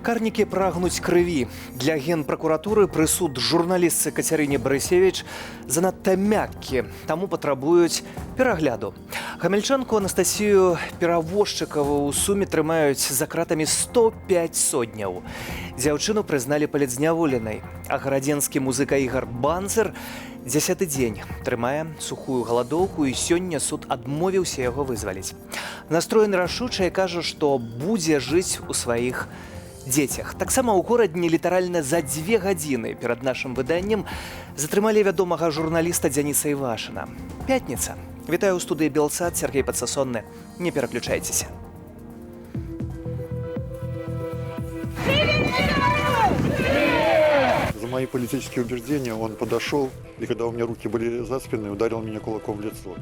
Карнікі прагнуць крыві. Для генпракуратуры прысуд журналістцы Кацярыне Барысевіч занадта мяккі, таму патрабуюць перагляду. Гамяльчанку Анастасію Перавозчыкаву ў суме трымаюць за кратамі 105 сотняў. Дзяўчыну прызналі палітзняволенай, а гарадзенскі музыка Ігар Банцер дзясяты дзень трымае сухую галадоўку, і сёння суд адмовіўся яго вызваліць. Настроены рашуча і кажа, што будзе жыць у сваіх дзецях. Таксама ў Горадні літаральна за 2 гадзіны перад нашым выданнем затрымалі вядомага журналіста Дзяніса Івашына. Пятніца. Вітаю, ў студыі Белсад Сяргей Падсасонны. Не пераключайцеся. За мои политические убеждения он подошел, и когда у меня руки были за спиной, ударил меня кулаком в лицо.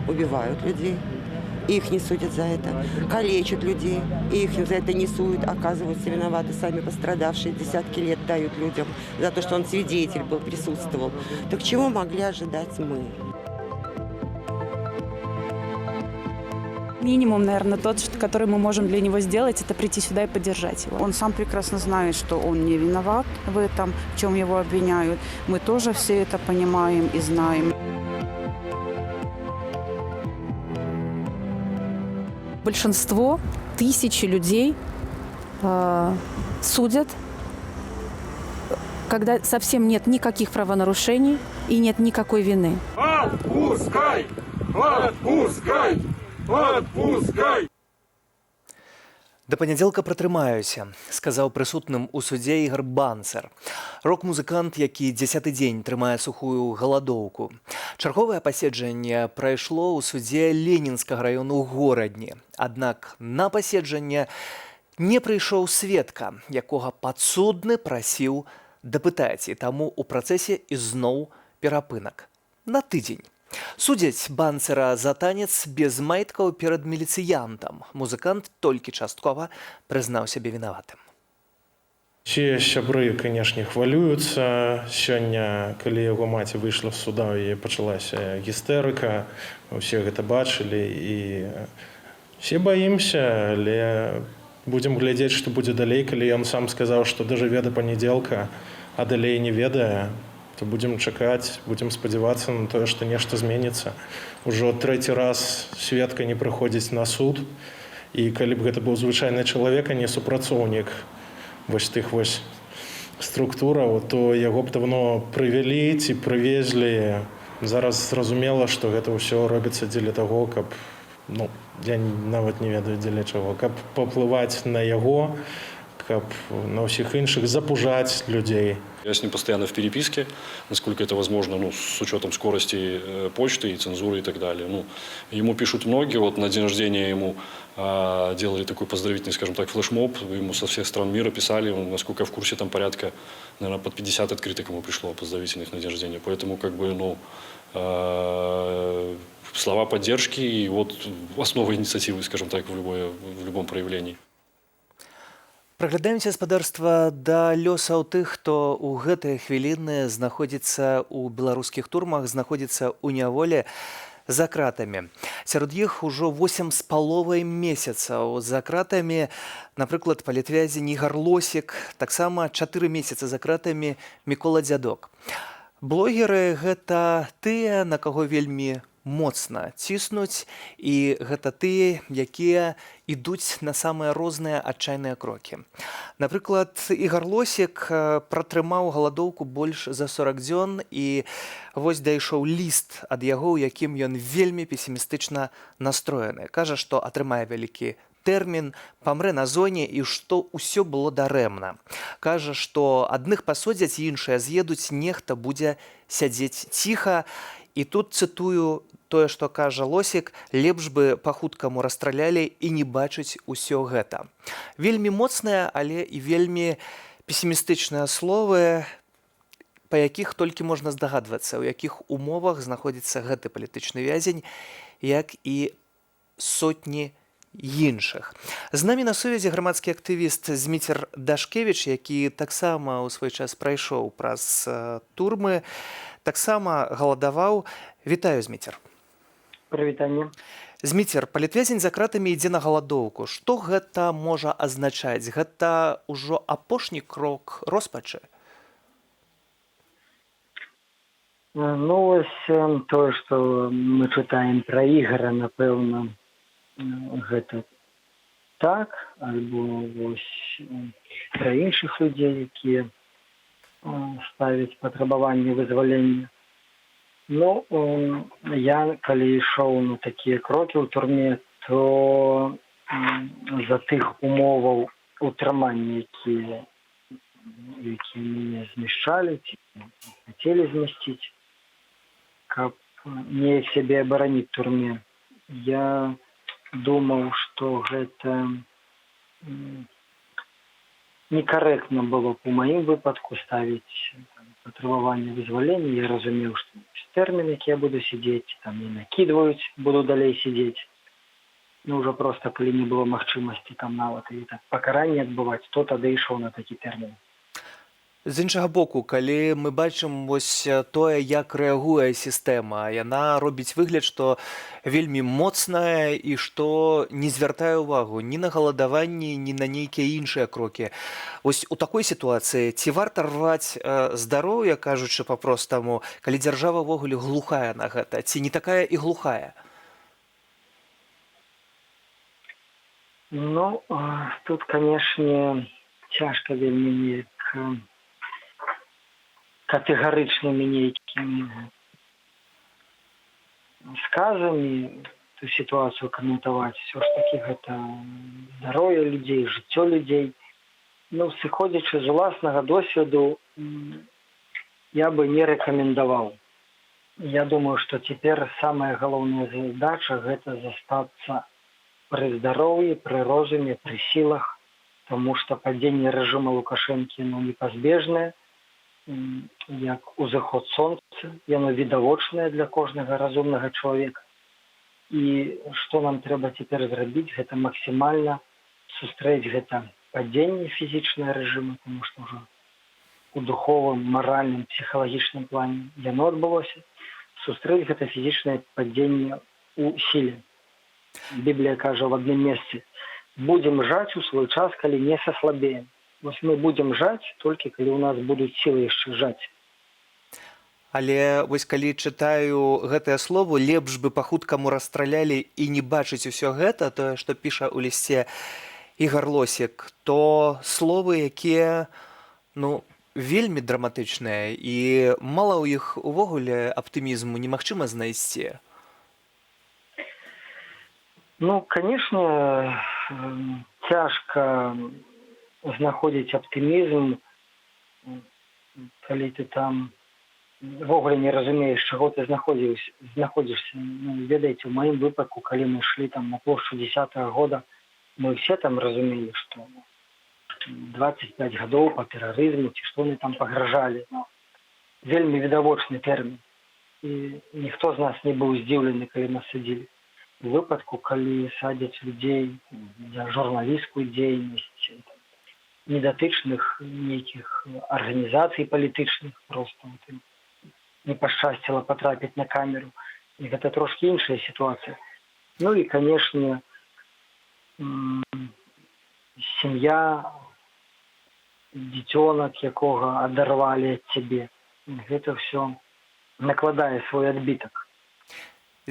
Убивают людей, их не судят за это, калечат людей, их за это не судят, оказываются виноваты сами пострадавшие, десятки лет дают людям за то, что он свидетель был, присутствовал. Так чего могли ожидать мы? Минимум, наверное, тот, который мы можем для него сделать, это прийти сюда и поддержать его. Он сам прекрасно знает, что он не виноват в этом, в чем его обвиняют. Мы тоже все это понимаем и знаем. Большинство, тысячи людей судят, когда совсем нет никаких правонарушений и нет никакой вины. Отпускай! Отпускай! Отпускай! «Да панядзелка пратрымаюся», — сказаў прысутным у судзе Ігар Банцер. Рок-музыкант, які дзясяты дзень трымае сухую галадоўку. Чарговае паседжанне прайшло ў судзе Ленінскага раёну Горадні. Аднак на паседжанне не прыйшоў сведка, якога падсудны прасіў дапытаць, і таму ў працэсе ізноў перапынак на тыдзень. Судзяць Банцера за танец без майткаў перад міліцыянтам. Музыкант толькі часткова прызнаў сябе вінаватым. Усе сябры, канешне, хвалююцца. Сёння, калі яго маці выйшла з суда, у яе пачалася гістэрыка. Усе гэта бачылі, і все баімся, але будзем глядзець, што будзе далей, калі ён сам сказаў, што дажыве да панядзелка, а далей не ведае, то будзем чакаць, будзем спадзявацца на тое, што нешта зменіцца. Ужо трэці раз сведка не прыходзіць на суд, і калі б гэта быў звычайны чалавек, а не супрацоўнік вось тых вось структураў, то яго б давно прывялі ці прывезлі. Зараз зразумела, што гэта ўсё робіцца дзеля таго, каб, ну, я нават не ведаю, дзеля чаго, каб паўплываць на яго, каб на ўсіх іншых, запужаць людзей. Я с ним постоянно в переписке, насколько это возможно, ну, с учетом скорости почты и цензуры и так далее. Ну, ему пишут многие, вот на день рождения ему делали такой поздравительный, скажем так, флешмоб, ему со всех стран мира писали, он, насколько я в курсе, там порядка, наверное, под 50 открыток ему пришло поздравительных на день рождения. Поэтому, как бы, ну, слова поддержки и вот основа инициативы, скажем так, в любом проявлении. Праглядаемся, спадарства, да лёсаў тых, хто ў гэтыя хвіліны знаходзіцца ў беларускіх турмах, знаходзіцца ў няволе за кратамі. Сярод іх ужо 8,5 месяцаў за кратамі, напрыклад, палітвязень Ігар Лосік, таксама 4 месяцы за кратамі Мікола Дзядок. Блогеры — гэта тыя, на каго вельмі моцна ціснуць, і гэта тыя, якія ідуць на самыя розныя адчайныя крокі. Напрыклад, Ігар Лосік пратрымаў галадоўку больш за 40 дзён, і вось дайшоў ліст ад яго, у якім ён вельмі песімістычна настроены. Кажа, што атрымае вялікі тэрмін, памрэ на зоне і што ўсё было дарэмна. Кажа, што адных пасодзяць, іншыя з'едуць, нехта будзе сядзець ціха. І тут цытую тое, што кажа Лосік: «Лепш бы па-хуткаму расстралялі і не бачыць усё гэта». Вельмі моцныя, але і вельмі песімістычныя словы. па якіх толькі можна здагадвацца, у якіх умовах знаходзіцца гэты палітычны вязень, як і сотні іншых. З намі на сувязі грамадскі актывіст Зміцер Дашкевіч, які таксама ў свой час прайшоў праз турмы, таксама галадаваў. Вітаю, Зміцер. Прывітанне. Зміцер, палітвязень за кратамі ідзе на галадоўку. Што гэта можа азначаць? Гэта ўжо апошні крок роспачы? Ну, вось тое, што мы чытаем пра Ігара, напэўна, гэта так, альбо вось пра іншых людзей, якія ставяць патрабаванне вызвалення. Ну, я, калі ішоў на такія крокі ў турме, то за тых умоваў утрымання, якія мяне змяшчалі ці хацелі змясціць, каб неяк сябе абараніць турме, я думаў, што гэта некарэктна было б у маім выпадку ставіць патрабаванне вызвалення. Я разумеў, што тэрмін, які я буду сидзець, там не накідваюць, буду далей сидзець. Ну, ўжо просто калі не было магчымасці там нават і так пакаранне адбываць, то тады ішоў на такі тэрмін. З іншага боку, калі мы бачым вось тое, як рэагуе сістэма, яна робіць выгляд, што вельмі моцная і што не звяртае ўвагу ні на галадаванні, ні на нейкія іншыя крокі. Вось у такой сітуацыі ці варта рваць здароўе, кажучы па-простаму, калі дзяржава ўвогуле глухая на гэта, ці не такая і глухая? Ну, тут, канешне, цяжка вельмі неяк катэгарычнымі нейкімі сказамі ту сітуацыю каментаваць. Всё ж таки гэта здароўе людзей, жыццё людзей. Ну, сыходзячы з уласнага досведу, я бы не рэкамендаваў. Я думаю, што цяпер самая галоўная задача гэта застацца пры здароўі, пры розуме, пры сілах, таму што падзенне рэжыма Лукашэнкі, ну, непазбежнае, як узыход сонца, яно відавочнае для кожнага разумнага чалавека. І што нам трэба цяпер зрабіць, гэта максімальна сустрэць гэта падзенне фізічнага рэжыму, таму што ўжо у духовым, маральным, псіхалагічным плане яно адбылося, сустрэць гэта фізічнае падзенне ў сіле. Біблія кажа ў адным месцы: будзем жаць у свой час, калі не саслабеем. Вось мы будзем жаць толькі калі ў нас будуць сілы яшчэ жаць. Але вось калі чытаю гэтае слово, лепш бы па-хуткаму расстралялі і не бачыць усё гэта, тое, што піша ў лісце Ігар Лосік, то словы, якія, ну, вельмі драматычныя, і мала ў іх увогуле аптымізму немагчыма знайсці. Ну, канешне, цяжка знаходзіць аптымізм, калі ты там увогуле не разумееш, чаго ты знаходзішся. Ну, ведаеце, у маім выпадку, калі мы ішлі там на плошчу 10-го года, мы ўсе там разумелі, што 25 гадоў па тэрарызму, ці што яны там пагражалі. Ну, вельмі відавочны тэрмін. І ніхто з нас не быў здзіўлены, калі нас садзілі. У выпадку, калі садзяць людзей за журналісцкую дзейнасць, недатычных нейкіх арганізацый палітычных, просто вот ім не пашчасціла патрапіць на камеру. І гэта трошкі іншая сітуацыя. Ну і, канешне, сям'я, дзіцёнак, якога адарвалі ад цябе, гэта ўсё накладае свой адбітак.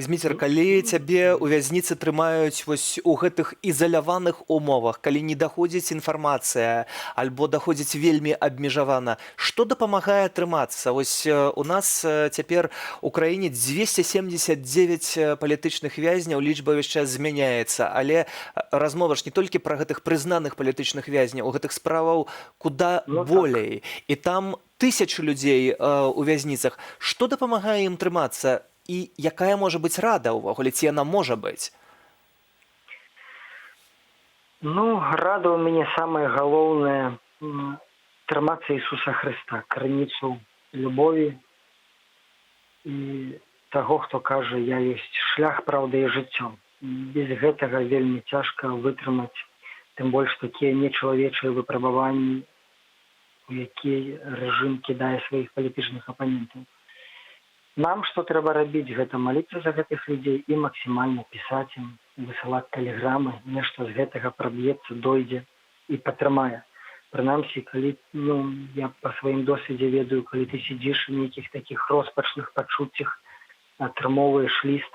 Зміцер, калі цябе ў вязніцы трымаюць вось у гэтых ізаляваных умовах, калі не даходзіць інфармацыя альбо даходзіць вельмі абмежавана, што дапамагае трымацца? Вось у нас цяпер у краіне 279 палітычных вязняў, лічба ўвесь час змяняецца, але размова ж не толькі пра гэтых прызнаных палітычных вязняў, у гэтых справаў куда болей. І там тысячы людзей у вязніцах. Што дапамагае ім трымацца? І якая можа быць рада ўвогуле, ці яна можа быць? Ну, рада ў мяне самае галоўнае трымацца Ісуса Хрыста, крыніцу Любові і таго, хто кажа: «Я ёсць шлях, праўда і жыццё». Без гэтага вельмі цяжка вытрымаць, тым больш такія нечалавечыя выпрабаванні, у якія рэжым кідае сваіх палітычных апанентаў. Нам што трэба рабіць, гэта маліцца за гэтых людзей і максімальна пісаць ім, высылаць тэлеграмы. Нешта з гэтага праб'ецца, дойдзе і падтрымае. Прынамсі, калі, ну, я па сваім досведзе ведаю, калі ты сидзіш у нейкіх такіх роспачных пачуццях, атрымоўваеш ліст,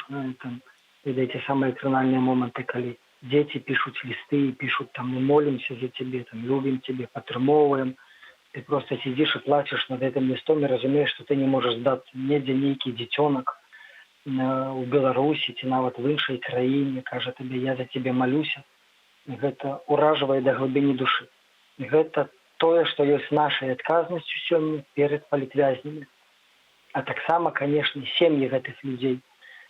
там, ведаеце, самыя кранальныя моманты, калі дзеці пішуць лісты і пішуць там: «Мы молимся за цябе», там, «любім цябе, падтрымоўваем», ты просто сидишь и плачешь над гэтым лістом і разумееш, что ты не можаш здацца. Недзе нейкі дзіцёнак у Беларусі ці нават в іншай краіне кажа табе: «Я за цябе малюся». Гэта ўражвае да глыбіні душы. Гэта тое, што ёсць нашай адказнасцю сёння перад палітвязнямі, а таксама, конечно, сем'і гэтых людзей.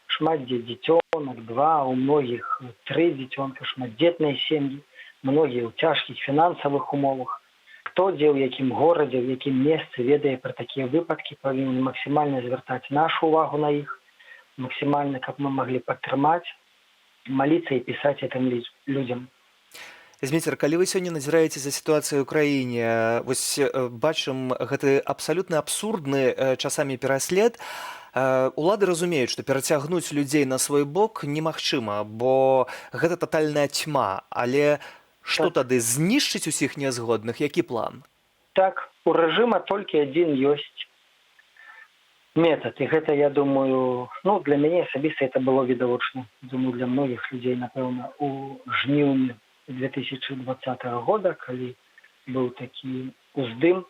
Шмат дзе дзіцёнак два, у многіх тры дзіцёнка, шматдзетныя сем'і, многія ў цяжкіх фінансавых умовах. Хто дзе, ў якім горадзе, ў якім месцы ведае пра такія выпадкі, павінен максімальна звяртаць нашу увагу на іх, максімальна, каб мы маглі падтрымаць, маліцца і пісаць гэтым людзям. Зміцер, калі вы сёння назіраеце за сітуацыяй у краіне, вось бачым гэты абсалютна абсурдны часамі пераслед. Улады разумеюць, што перацягнуць людзей на свой бок немагчыма, бо гэта татальная цьма, але што тады, знішчыць усіх нязгодных? Які план? Так, у рэжыма толькі адзін ёсць метад, і гэта, я думаю, ну, для мяне асабіста это было відавочна, думаю, для многіх людзей, напэўна, у жніўні 2020 года, калі быў такі уздым,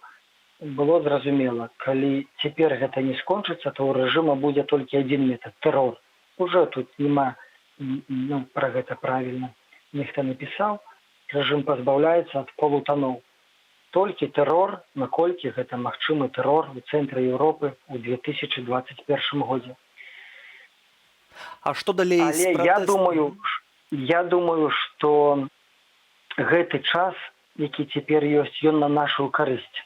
было зразумела: калі цяпер гэта не скончыцца, то ў рэжыма будзе толькі адзін метад — тэрор. Уже тут няма, ну, пра гэта правільна нехта напісаў: рэжым пазбаўляецца ад полутаноў. Толькі тэрор, наколькі гэта магчымы тэрор у цэнтры Еўропы ў 2021 годзе. А што далей з Але я пратэстам? думаю, что гэты час, які цяпер ёсць, ён на нашу карысць.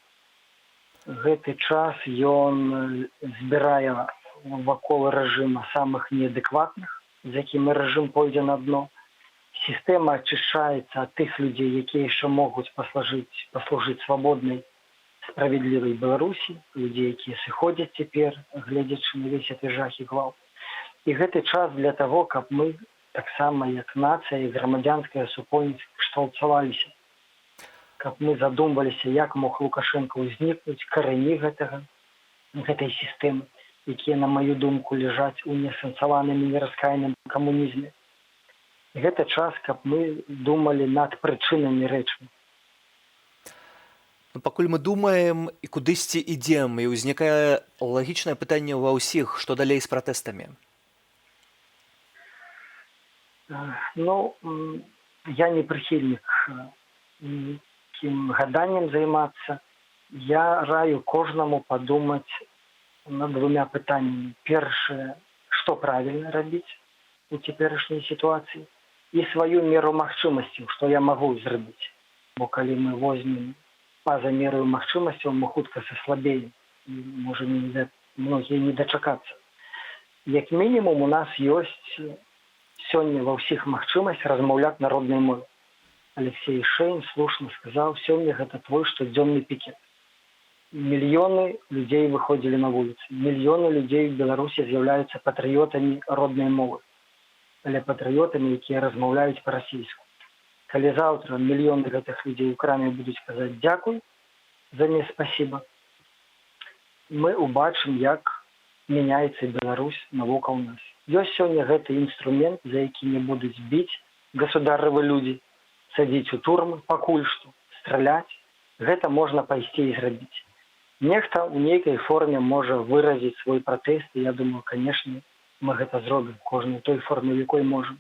Гэты час ён збірае вакол рэжыма самых неадэкватных, з якімі рэжым пойдзе на дно. Сістэма ачышчаецца ад тых людзей, якія яшчэ могуць паслужыць свабоднай, справядлівай Беларусі, людзей, якія сыходзяць цяпер, гледзячы на весь гэты жах і гвалт. І гэты час для таго, каб мы таксама як нацыя і грамадзянская супольнасць кшталтаваліся, каб мы задумваліся, як мог Лукашенко ўзнікнуць, карані гэтай сістэмы, якія, на маю думку, ляжаць у неасэнсаваным і нераскаяным камунізме. Гэта час, каб мы думалі над прычынамі рэчаў. Ну, пакуль мы думаем і кудысьці ідзем, і ўзнікае лагічнае пытанне ва ўсіх: што далей з пратэстамі? Ну, я не прыхільнік нейкім гаданнем займацца. Я раю кожнаму падумаць над двумя пытаннямі. Першае, што правільна рабіць у цяперашняй сітуацыі, і сваю меру магчымасцяў, што я магу зрабіць. Бо калі мы возьмем па-за мераю магчымасцяў, мы хутка саслабеем і можам не да, многія не дачакацца. Як мінімум у нас ёсць сёння ва ўсіх магчымасць размаўляць на роднай мове. Алексей Шейн слушна сказаў: сёння гэта твой штодзённы пікет. Мільёны людзей выходзілі на вуліцы. Мільёны людзей в Беларусі з'яўляюцца патрыётамі роднай мовы. Але патрыётамі, якія размаўляюць па-расійску. Калі заўтра мільёны гэтых людзей у краме будуць казаць «дзякуй» замест «спасибо», мы убачым, як мяняецца Беларусь навокал нас. Ёсць сёння гэты інструмент, за які не будуць біць государевы людзі, садзіць у турмы пакуль што, страляць. Гэта можна пайсці і зрабіць. Нехта ў нейкай форме можа выразіць свой пратэст, і я думаю, конечно, мы гэта зробім, кожны ў той форме, у якой можам.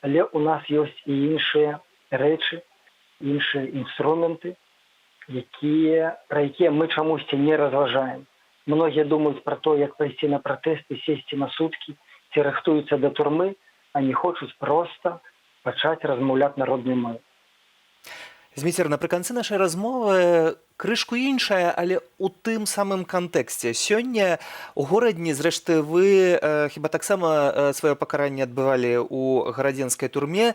Але у нас ёсць і іншыя рэчы, іншыя інструменты, пра якія мы чамусьці не разважаем. Многія думаюць пра то, як пайсці на пратэсты, сесці на суткі, ці рыхтуюцца да турмы, а не хочуць проста пачаць размаўляць на роднай мове. Зміцер, напрыканцы нашай размовы крышку іншая, але ў тым самым кантэксце. Сёння у Горадні, зрэшты, вы хіба таксама сваё пакаранне адбывалі ў гарадзенскай турме,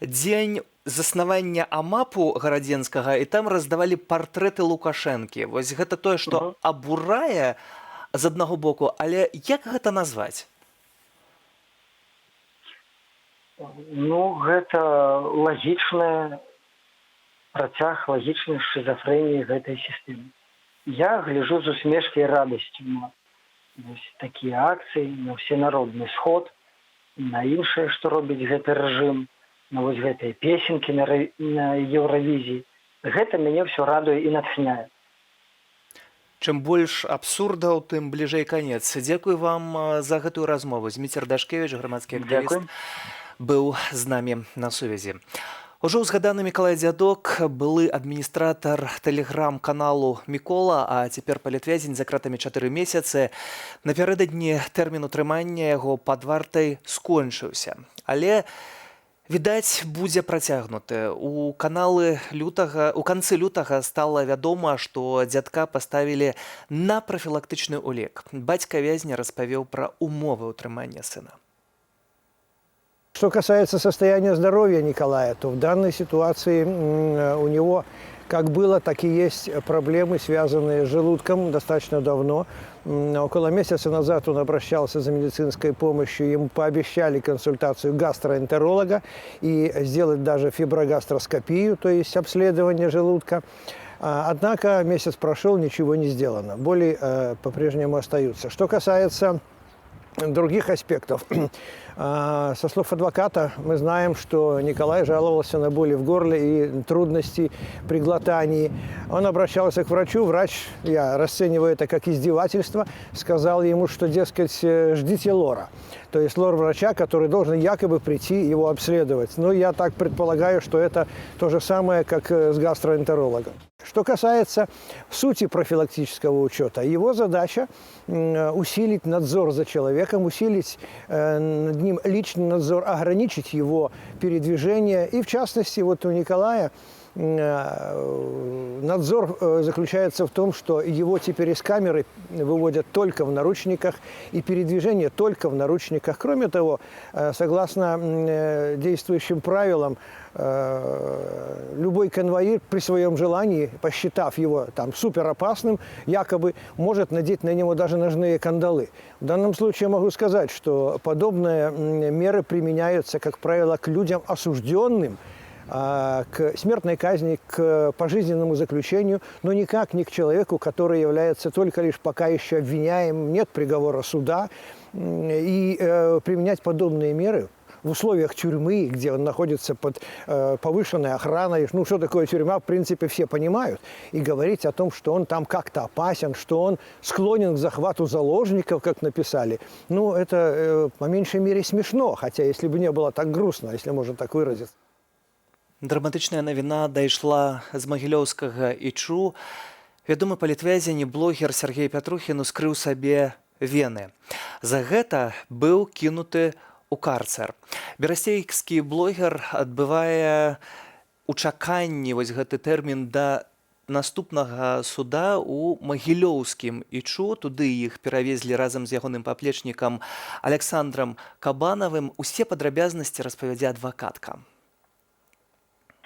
дзень заснавання АМАПу гарадзенскага, і там раздавалі партрэты Лукашэнкі. Вось гэта тое, што абурае з аднаго боку, але як гэта назваць? Ну, гэта лагічная працяг лагічнай шызафрэніі гэтай сістэмы. Я гляжу з усмешкай і радасцю на вось такія акцыі, на ўсенародны сход, на іншае, што робіць гэты рэжым, на вось гэтыя песенкі на Еўравізіі. Гэта мяне ўсё радуе і натхняе. Чым больш абсурдаў, тым бліжэй канец. Дзякуй вам за гэтую размову. Зміцер Дашкевіч, грамадскі актывіст, быў з намі на сувязі. Ужо ўзгаданы Мікалай Дзядок, былы адміністратар тэлеграм-каналу «Мікола», а цяпер палітвязень за кратамі 4 месяцы. Напярэдадні тэрмін утрымання яго пад вартай скончыўся. Але, відаць, будзе працягнуты. У канцы лютага стала вядома, што Дзядка паставілі на прафілактычны ўлік. Бацька вязня распавёў пра умовы ўтрымання сына. Что касается состояния здоровья Николая, то в данной ситуации у него как было, так и есть проблемы, связанные с желудком достаточно давно. Около месяца назад он обращался за медицинской помощью, ему пообещали консультацию гастроэнтеролога и сделать даже фиброгастроскопию, то есть обследование желудка. Однако месяц прошел, ничего не сделано. Боли по-прежнему остаются. Что касается других аспектов. Со слов адвоката мы знаем, что Николай жаловался на боли в горле и трудности при глотании. Он обращался к врачу. Врач, я расцениваю это как издевательство, сказал ему, что, дескать, ждите лора. То есть лор врача, который должен якобы прийти его обследовать. Но я так предполагаю, что это то же самое, как с гастроэнтерологом. Что касается сути профилактического учета, его задача усилить надзор за человеком, усилить над ним личный надзор, ограничить его передвижение. И в частности, вот у Николая надзор заключается в том, что его теперь из камеры выводят только в наручниках и передвижение только в наручниках. Кроме того, согласно действующим правилам, любой конвоир при своем желании, посчитав его там суперопасным, якобы может надеть на него даже ножные кандалы. В данном случае могу сказать, что подобные меры применяются, как правило, к людям осужденным к смертной казни, к пожизненному заключению, но никак не к человеку, который является только лишь пока еще обвиняемым, нет приговора суда. И применять подобные меры в условиях тюрьмы, где он находится под повышенной охраной, ну что такое тюрьма, в принципе, все понимают. И говорить о том, что он там как-то опасен, что он склонен к захвату заложников, как написали, ну это по меньшей мере смешно, хотя если бы не было так грустно, если можно так выразиться. Драматычная навіна дайшла з магілёўскага ІЧУ. Вядомы палітвязень і блогер Сяргей Пятрухін ускрыў сабе вены. За гэта быў кінуты ў карцер. Берасцейскі блогер адбывае у чаканні вось гэты тэрмін да наступнага суда ў магілёўскім ІЧУ. Туды іх перавезлі разам з ягоным паплечнікам Аляксандрам Кабанавым. Усе падрабязнасці распавядзе адвакатка.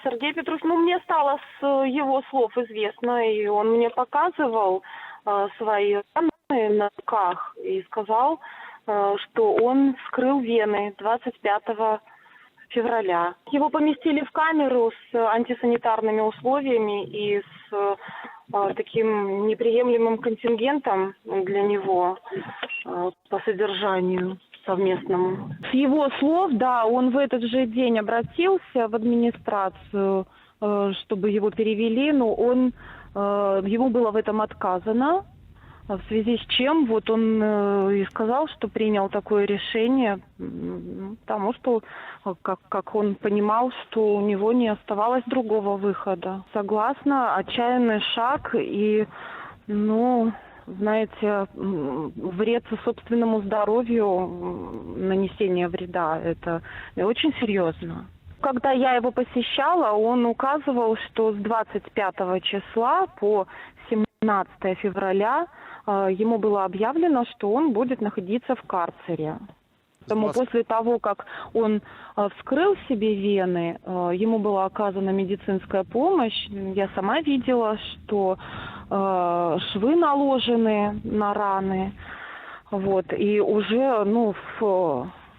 Сергей Петрухин, ну, мне стало с его слов известно, и он мне показывал свои раны на руках и сказал, что он вскрыл вены 25 февраля. Его поместили в камеру с антисанитарными условиями и с таким неприемлемым контингентом для него по содержанию совместному. С его слов, да, он в этот же день обратился в администрацию, чтобы его перевели, но ему было в этом отказано, в связи с чем вот он и сказал, что принял такое решение, потому что, как он понимал, что у него не оставалось другого выхода. Согласна, отчаянный шаг и, ну, знаете, вред собственному здоровью, нанесение вреда, это очень серьезно. Когда я его посещала, он указывал, что с 25 числа по 17 февраля ему было объявлено, что он будет находиться в карцере. Поэтому после того, как он вскрыл себе вены, ему была оказана медицинская помощь. Я сама видела, что швы наложены на раны. Вот, и уже, ну,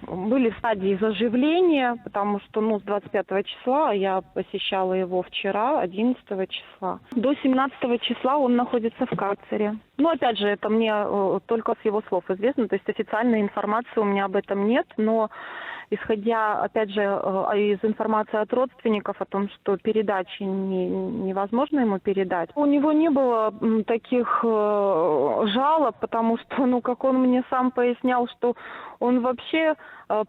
были в стадии заживления, потому что, ну, с 25 числа, я посещала его вчера, 11 числа. До 17 числа он находится в карцере. Ну, опять же, это мне только с его слов известно, то есть официальной информации у меня об этом нет, но, исходя, опять же, из информации от родственников о том, что передачи невозможно ему передать. У него не было таких жалоб, потому что, ну, как он мне сам пояснял, что он вообще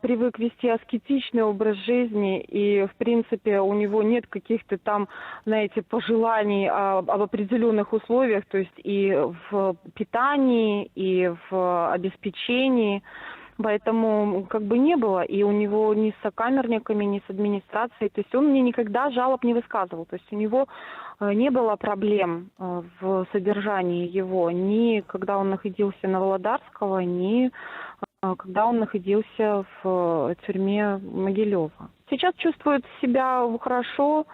привык вести аскетичный образ жизни, и, в принципе, у него нет каких-то там, знаете, пожеланий об определенных условиях, то есть и в питании, и в обеспечении. Поэтому как бы не было и у него ни с сокамерниками, ни с администрацией. То есть он мне никогда жалоб не высказывал. То есть у него не было проблем в содержании его ни когда он находился на Володарского, ни когда он находился в тюрьме Могилева. Сейчас чувствует себя хорошо,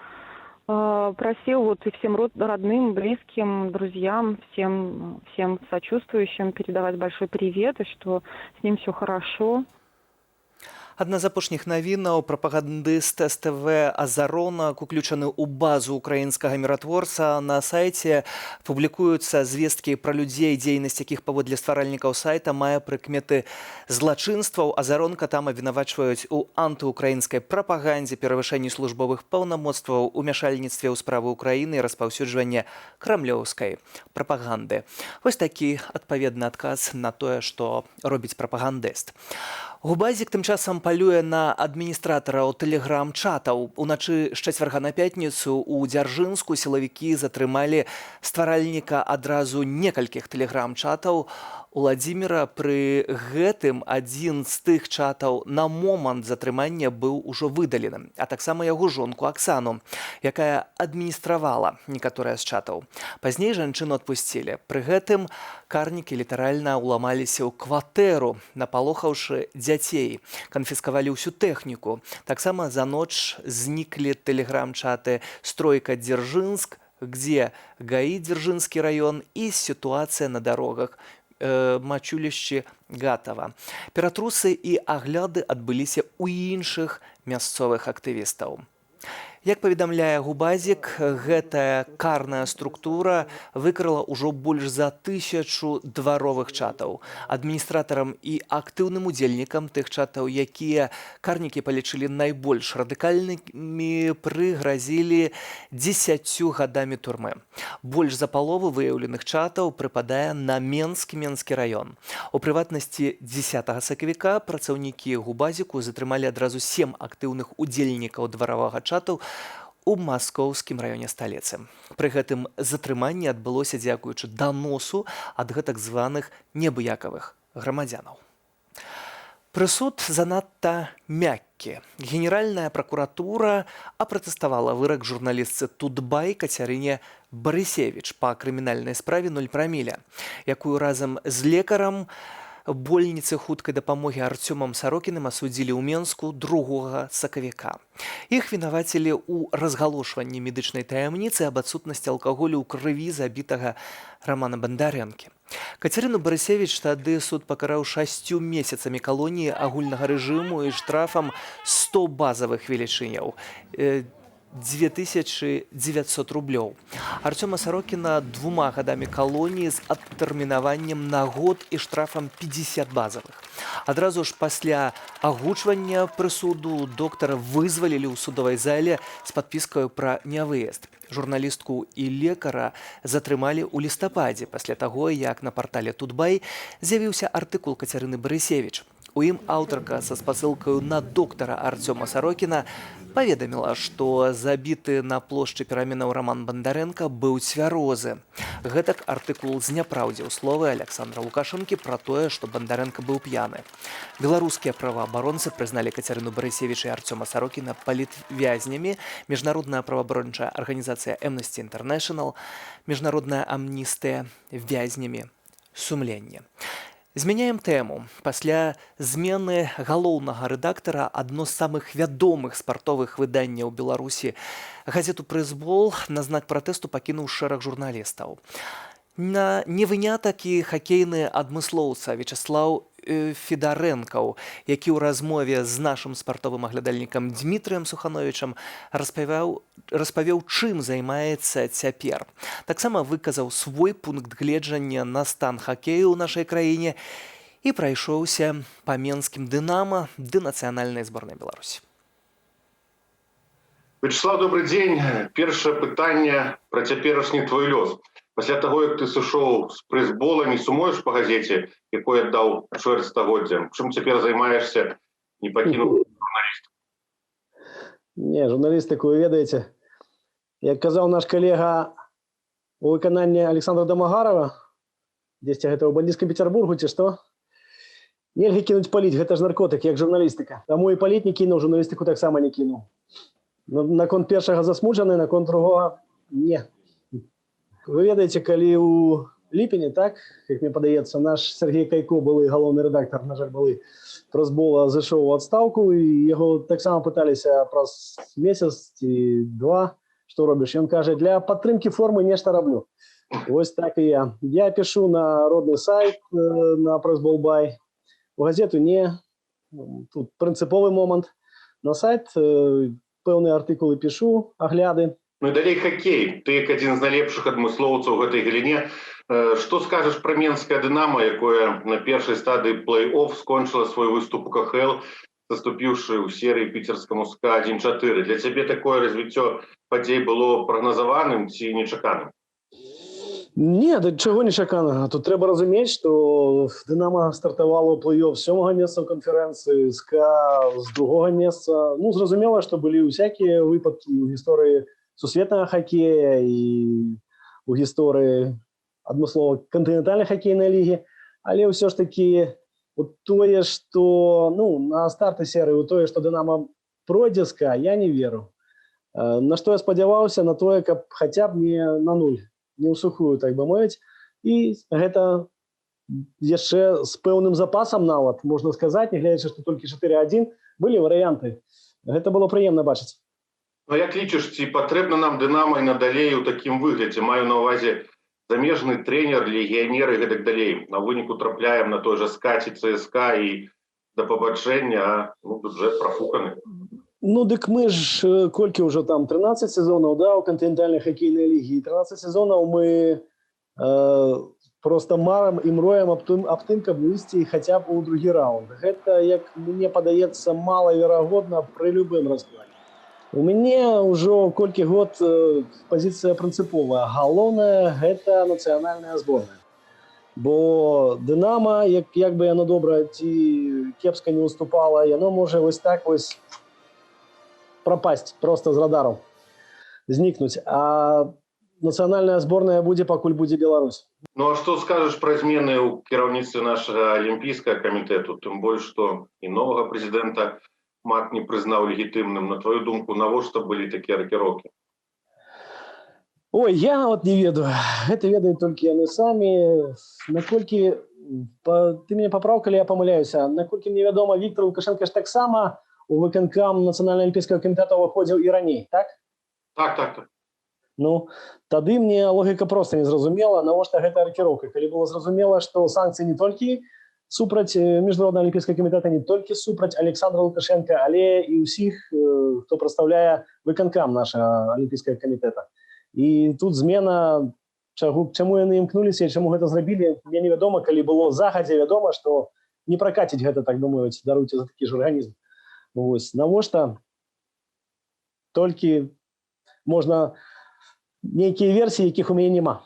просил вот и всем родным, близким, друзьям, всем сочувствующим передавать большой привет, и что с ним все хорошо. Адна з апошніх навінаў: прапагандыст СТВ Азаронак уключаны ў базу украінскага «Міратворца». На сайце публікуюцца звесткі пра людзей, дзейнасць якіх, паводле стваральнікаў сайта, мае прыкметы злачынстваў. Азаронка там абвінавачваюць у антыўкраінскай прапагандзе, перавышэнні службовых паўнамоцтваў, умяшальніцтве ў справы Украіны і распаўсюджванне крамлёўскай прапаганды. Вось такі адпаведны адказ на тое, што робіць прапагандыст. ГУБАЗіК тым часам палюе на адміністратараў тэлеграм-чатаў. Уначы з чацвярга на пятніцу ў Дзяржынску сілавікі затрымалі стваральніка адразу некалькіх тэлеграм-чатаў Уладзіміра. Пры гэтым адзін з тых чатаў на момант затрымання быў ужо выдалены, а таксама яго жонку Аксану, якая адміністравала некаторыя з чатаў. Пазней жанчыну адпусцілі. Пры гэтым карнікі літаральна ўламаліся ў кватэру, напалохаўшы дзяцей, канфіскавалі ўсю тэхніку. Таксама за ноч зніклі тэлеграм-чаты «Стройка Дзержинск», «Где ГАИ Дзержинский район» і «Ситуация на дорогах Мачулішчы Гатава». Ператрусы і агляды адбыліся ў іншых мясцовых актывістаў. Як паведамляе ГУБАЗіК, гэтая карная структура выкрыла ўжо больш за 1000 дваровых чатаў. Адміністратарам і актыўным удзельнікам тых чатаў, якія карнікі палічылі найбольш радыкальнымі, прыгразілі 10 гадамі турмы. Больш за палову выяўленых чатаў прыпадае на Менск, Менскі раён. У прыватнасці, 10 сакавіка працаўнікі ГУБАЗіКу затрымалі адразу сем актыўных удзельнікаў дваравага чату у Маскоўскім раёне сталіцы. Пры гэтым затрыманне адбылося дзякуючы даносу ад гэтак званых неабыякавых грамадзянаў. Прысуд занадта мяккі. Генеральная пракуратура апратэставала вырак журналістцы Тутбай Кацярыне Барысевіч па крымінальнай справе 0 праміля, якую разам з лекарам больніцы хуткай дапамогі Арцёмам Сарокіным асудзілі ў Менску 2 сакавіка. Іх вінавацілі ў разгалошванні медычнай таямніцы аб адсутнасці алкаголю ў крыві забітага Рамана Бандарэнкі. Кацярыну Барысевіч тады суд пакараў 6 месяцамі калоніі агульнага рэжыму і штрафам 100 базавых велічыняў, 2900 рублёў. Арцёма Сарокіна 2 гадамі калоніі з адтэрмінаваннем на год і штрафам 50 базавых. Адразу ж пасля агучвання прысуду доктара вызвалілі ў судовай зале з падпіскаю пра нявыезд. Журналістку і лекара затрымалі ў лістападзе пасля таго, як на партале Тутбай з'явіўся артыкул Кацярыны Барысевіч. У ім аўтарка са спасылкаю на доктара Арцёма Сарокіна паведаміла, што забіты на плошчы Пераменаў Раман Бандарэнка быў цвярозы. Гэтак артыкул зняпраўдзіў словы Аляксандра Лукашэнкі пра тое, што Бандарэнка быў п'яны. Беларускія праваабаронцы прызналі Кацярыну Барысевіч і Арцёма Сарокіна палітвязнямі, міжнародная праваабарончая арганізацыя Amnesty International, міжнародная амністыя вязнямі сумлення. Змяняем тэму. Пасля змены галоўнага рэдактара адно з самых вядомых спартовых выданняў Беларусі газету «Прэсбол» на знак пратэсту пакінуў шэраг журналістаў. Не вынятак і хакейны адмыслоўца Вячаслаў Федарэнкаў, які ў размове з нашым спартовым аглядальнікам Дмітрыем Сухановічам распавёў, чым займаецца цяпер. Таксама выказаў свой пункт гледжання на стан хакею ў нашай краіне і прайшоўся па менскім «Дынама» ды нацыянальнай зборнай Беларусі. Вячаслаў, добры дзень. Першае пытанне пра цяперашні твой лёс. Пасля таго, як ты сышоў з «Прэсбола», не сумуеш па газеце, якой аддаў чвэрць стагоддзя? Чым цяпер займаешся, не пакінуў журналіст? Не, журналістыку, вы ведаеце. Як казаў наш калега у выкананні Аляксандра Дамагарава, дзесьці гэта ў «Бандыцкім Пецярбургу» ці што, нельга кінуць паліць, гэта ж наркотык, як журналістыка. Таму і паліць не кінуў, журналістыку таксама не кінуў. Наконт першага засмучаны, наконт другога не. Вы ведаеце, калі ў ліпені, так, як мне падаецца, наш Сяргей Кайко, былы галоўны рэдактар, на жаль, былы «Прэсбола», зайшоў у адстаўку, і яго таксама пыталіся праз месяц ці два, што робіш? Ён кажа: «Для падтрымкі формы нешта раблю». Вось так і я. Я пішу на родны сайт, на Прэсбол Бай. У газету не. Тут прынцыповы момант. На сайт пэўныя артыкулы пішу, агляды. Ну і далей хакей. Ты як адзін з найлепшых адмыслоўцаў у гэтай галіне. Што скажаш пра менскае «Дынама», якое на першай стадыі плэй-оф скончыла свой выступ у КХЛ, саступіўшы ў серыі піцерскаму СКА 1-4? Для цябе такое развіццё падзей было прагназаваным ці нечаканым? Не, да чаго нечаканага? Тут трэба разумець, што «Дынама» стартавала ў плэй-оф сёмага месца ў канферэнцыі, СКА з другога месца. Ну, зразумела, што былі ўсякія выпадкі ў гісторыі сусветнага хакея і у гісторыі адмыслова кантынентальнай хакейнай лігі, але ўсё ж такі вот тое, што, ну, на старты серыі, у тое, што «Дынама» пройдзе СКА, я не веру. На што я спадзяваўся? На тое, каб хаця б не на нуль, не ў сухую, так бы мовіць, і гэта яшчэ з пэўным запасам нават, можна сказаць, нягледзячы, што толькі 4-1, былі варыянты. Гэта было прыемна бачыць. Ну, як лічыш, ці патрэбна нам «Дынама» і надалей у такім выглядзе? Маю на ўвазе замежны трэнер, легіянеры і гэтак далей. На выніку трапляем на той жа СКА ці ЦСКА і да пабачэння, а, ну, бюджэт прафуканы. Ну, дык мы ж колькі ўжо там, 13 сезонаў, да, у кантынентальнай хакейнай лігі. І 13 сезонаў мы проста марам і мроем аб тым, каб выйсці хаця б у другі раунд. Гэта, як мне падаецца, малаверагодна пры любым раскладзе. У мяне ўжо колькі год пазіцыя прынцыповая. Галоўнае — гэта нацыянальная зборная. Бо «Дынама», як бы яно добра ці кепска не выступала, яно можа вось так вось пропасть проста з радару, знікнуць. А нацыянальная зборная будзе, пакуль будзе Беларусь. Ну а што скажаш пра змены ў кіраўніцтве нашага алімпійскага камітэту, тым больш што і новага прэзідэнта МАК не прызнаў легітымным? На твою думку, навошта былі такія ракіроўкі? Ой, я вот не ведаю. Гэта ведаюць толькі яны самі. Наколькі ты мяне папраў, калі я памыляюся, наколькі мне вядома, Віктар Лукашэнка ж таксама у выканкам Нацыянальнага алімпійскага камітэта ўваходзіў і раней, так? Так. Ну, тады мне логіка проста не зразумела, навошта гэта ракіроўка, калі было зразумела, што санкцыі не толькі супраць Міжнароднага алімпійскага камітэта, не толькі супраць Аляксандра Лукашэнкі, але і ўсіх, хто прадстаўляе выканкам нашага алімпійскага камітэта. І тут змена, чаму яны імкнуліся і чаму гэта зрабілі, мне невядома, калі было загадзя вядома, што не пракаціць гэта, так думаюць, даруйце за такі жарганізм. Вось навошта, толькі можна нейкія версіі, якіх у мяне няма.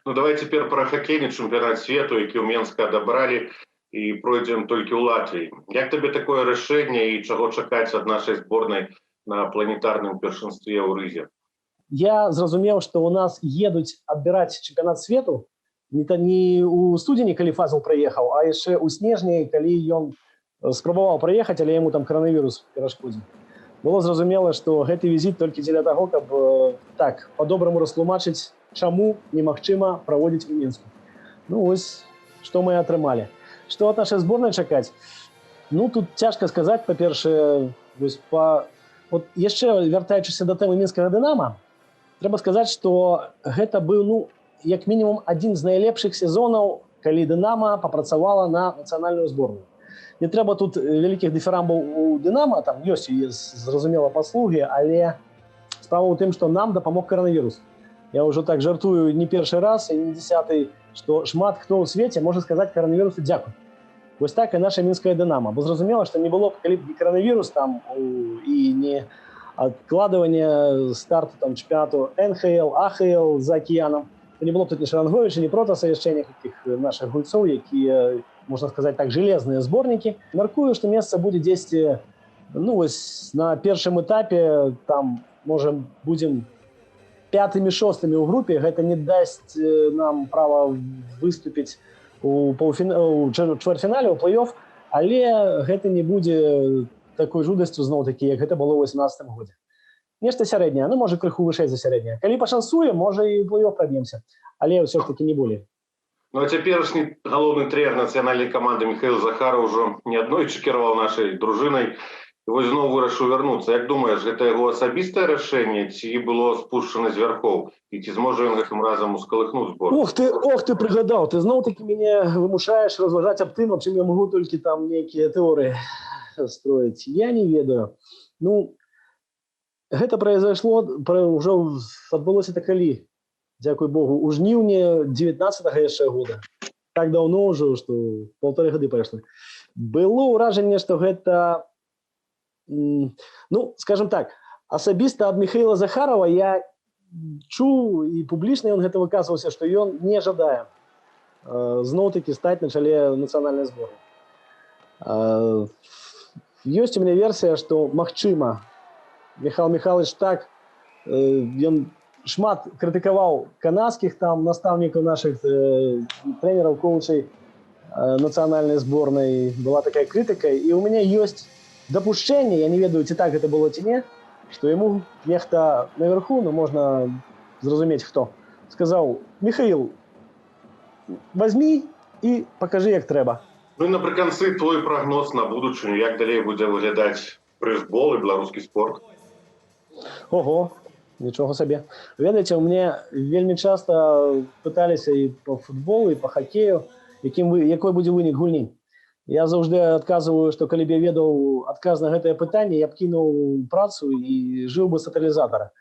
Ну, давай цяпер пра хакейны чэмпіянат свету, які ў Менска адабралі. І пройдзе ён толькі ў Латвіі. Як табе такое рашэнне і чаго чакаць ад нашай зборнай на планетарным першынстве ў Рызе? Я зразумеў, што у нас едуць адбіраць чэмпіянат свету не та не у студзені, калі Фазл прыехаў, а яшчэ ў снежні, калі ён спрабаваў прыехаць, але яму там каранавірус перашкодзіў. Было зразумела, што гэты візіт толькі дзеля таго, каб так по-добраму растлумачыць, чаму немагчыма праводзіць у Менску. Ну вось што мы атрымалі. Што ад нашай зборнай чакаць? Ну, тут цяжка сказаць. Па-першае, вось па вот яшчэ вяртаючыся да тэмы мінскага «Дынама», трэба сказаць, што гэта быў, ну, як мінімум адзін з найлепшых сезонаў, калі «Дынама» папрацавала на нацыянальную зборную. Не трэба тут вялікіх дыфірамбаў у «Дынама», там ёсць і, зразумела, паслугі, але справа ў тым, што нам дапамог каранавірус. Я ўжо так жартую не першы раз і не 10-ы, што шмат хто ў свеце можа сказаць каранавірусу дзякуй. Вось так і наша мінская «Дынама», бо зразумела, што не было б, калі б не каранавірус там і не адкладванне старту там чэмпіянату НХЛ, АХЛ за акіянам, то не было б тут ні Шаранговіча, ні Протаса, яшчэ некалькіх нашых гульцоў, якія, можна сказаць так, железные зборнікі. Мяркую, што месца будзе дзесьці, ну вось, на першым этапе, там, можа, будзем пятымі, шостымі ў групе. Гэта не дасць нам права выступіць у чвэрцьфінале, у плэй-оф, але гэта не будзе такой жудасцю, зноў такі, як гэта было ў 18 годзе. Нешта сярэдняе, ну, можа, крыху вышэй за сярэдняе. Калі пашанцуе, можа, і плэй-оф праб'емся, але ўсё ж таки не болей. Ну а цяперашні галоўны трэнер нацыянальнай каманды Міхаіл Захараў ужо не аднойчы кіраваў нашай дружынай і вось зноў вырашыў вярнуцца. Як думаеш, гэта яго асабістае рашэнне ці было спушчана звярхоў, і ці зможа ён гэтым разам ускалыхнуць збор? Ох ты, ох ты прыгадаў, ты зноў такі мяне вымушаеш разважаць аб тым, аб чым я магу толькі там нейкія тэорыі строіць. Я не ведаю. Ну, гэта произошло, ўжо адбылося это калі? Дзякуй Богу, у жніўні 19 яшчэ года. Так даўно ўжо, што полторы гады пайшлі. Было ўражанне, што гэта, ну, скажем так, асабіста ад Міхаіла Захарова я чуў, і публічна ён гэта выказваўся, што ён не жадае зноў-такі стаць на чале нацыянальнай зборнай. Ёсць у мяне версія, што, магчыма, Міхаіл Міхайлавіч так, ён шмат крытыкаваў канадскіх там настаўнікаў нашых, трэнераў, коучай нацыянальнай зборнай, была такая крытыка, і у мяне ёсць дапушчэнне, я не ведаю, ці так гэта было, ці не, што яму нехта наверху, ну, можна зразумець хто, сказаў: «Міхаіл, возьми і пакажы, як трэба». Ну і напрыканцы твой прагноз на будучыню, як далей будзе выглядаць прэсбол і беларускі спорт? Ого, нічога сабе. Ведаеце, у мне вельмі часта пыталіся і по футболу, і по хакею, якім вы якой будзе вынік гульні. Я заўжды адказваю, што калі б я ведаў адказ на гэтае пытанне, я б кінуў працу і жыў бы з таталізатара.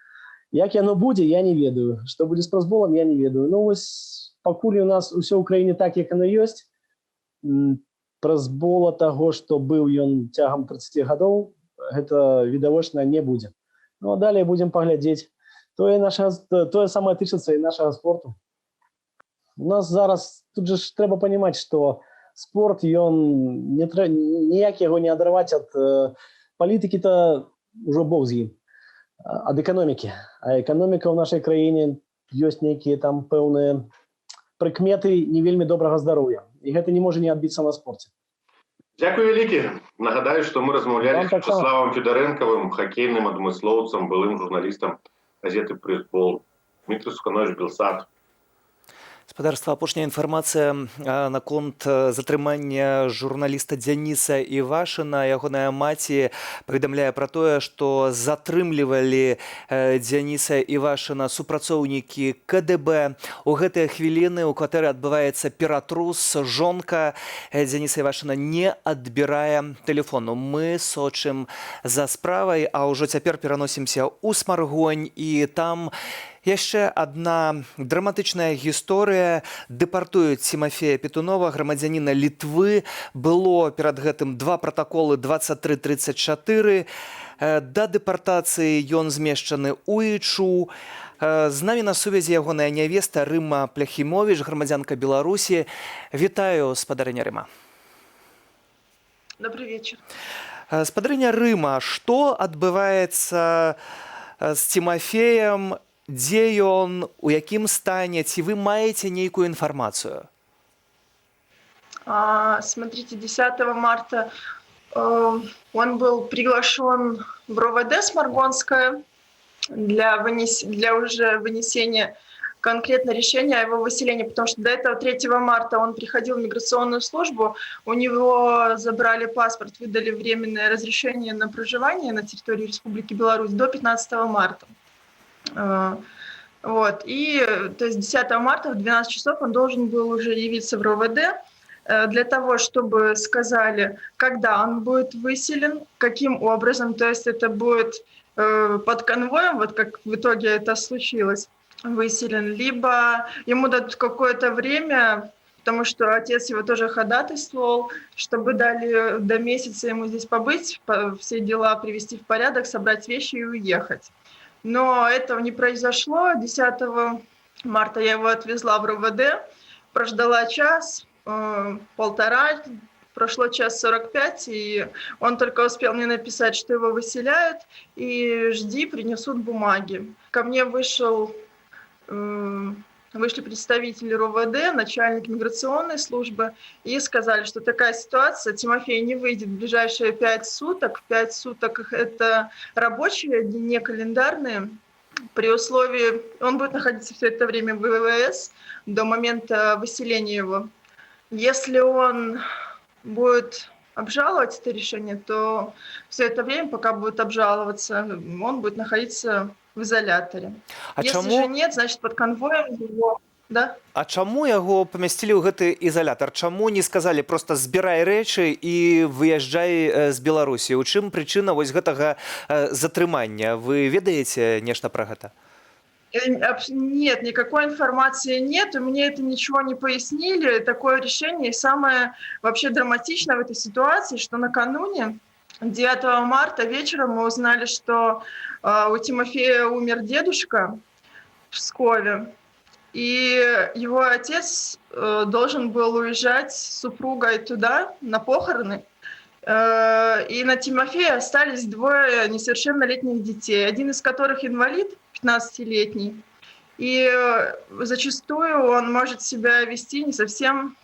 Як яно будзе, я не ведаю. Што будзе з прэсболам, я не ведаю. Ну вось, пакуль у нас усё ў краіне так, як яно ёсць, прэсбола таго, што быў ён цягам 30 гадоў, гэта відавочна не будзе. Ну а далей будзем паглядзець. Тое самае тычыцца і нашага спорту. У нас зараз тут же ж трэба понимать, што спорт, ён не ніяк яго не адарваць ад палітыкі-то, ўжо бог з ім, ад эканомікі. А эканоміка ў нашай краіне, ёсць нейкія там пэўныя прыкметы не вельмі добрага здароўя. І гэта не можа не адбіцца на спорце. Дзякуй вялікі. Нагадаю, што мы размаўлялі Вам з таксама. Вячаславам Федарэнкавым, хакейным адмыслоўцам, былым журналістам газеты «Прэсбол». Дзмітрый Сухановіч, Белсат. Спадарства, апошняя інфармацыя наконт затрымання журналіста Дзяніса Івашына. Ягоная маці паведамляе пра тое, што затрымлівалі Дзяніса Івашына супрацоўнікі КДБ. У гэтыя хвіліны ў кватэры адбываецца ператрус. Жонка Дзяніса Івашына не адбірае тэлефону. Мы сочым за справай, а ўжо цяпер пераносімся ў Смаргонь, і там яшчэ адна драматычная гісторыя. Дэпартуюць Цімафея Петунова, грамадзяніна Літвы. Было перад гэтым два пратаколы 2334. Да дэпартацыі ён змешчаны ў ІЧУ. З намі на сувязі ягоная нявеста Рыма Пляхімовіч, грамадзянка Беларусі. Вітаю, спадарыня Рыма. Добрый вечер. Спадарыня Рыма, што адбываецца з Цімафеем, дзе ён, у якім стане, ці вы маеце нейкую інфармацыю? Смотрите, 10 марта он был приглашен в РОВД Сморгонское для уже вынесения конкретно решения о его выселении, потому что до этого 3 марта он приходил в миграционную службу, у него забрали паспорт, выдали временное разрешение на проживание на территории Республики Беларусь до 15 марта. Вот, и то есть 10 марта в 12 часов он должен был уже явиться в РОВД для того, чтобы сказали, когда он будет выселен, каким образом, то есть это будет под конвоем, вот как в итоге это случилось, выселен, либо ему дадут какое-то время, потому что отец его тоже ходатайствовал, чтобы дали до месяца ему здесь побыть, все дела привести в порядок, собрать вещи и уехать. Но этого не произошло. 10 марта я его отвезла в РОВД, прождала час, полтора, прошло час 45, и он только успел мне написать, что его выселяют, и жди, принесут бумаги. Ко мне вышли представители РОВД, начальник миграционной службы, и сказали, что такая ситуация, Тимофей не выйдет в ближайшие 5 суток. 5 суток – это рабочие дни, не календарные. При условии, он будет находиться все это время в ИВС до момента выселения его. Если он будет обжаловать это решение, то все это время, пока будет обжаловаться, он будет находиться в изоляторе. А Если чаму же нет, значит, под конвоем его. Да? А чаму яго памясцілі ў гэты ізалятар? Чаму не сказалі просто: «Збірай рэчы і выязджай з Беларусі»? У чым прычына вось гэтага затрымання? Вы ведаеце нешта пра гэта? Нет, никакой информации нет, и мне это ничего не пояснили. Такое решение. И самое вообще драматичное в этой ситуации, что накануне, 9 марта вечером, мы узнали, что у Тимофея умер дедушка в Пскове, и его отец должен был уезжать с супругой туда, на похороны. И на Тимофея остались двое несовершеннолетних детей, один из которых инвалид, 15-летний. И зачастую он может себя вести не совсем,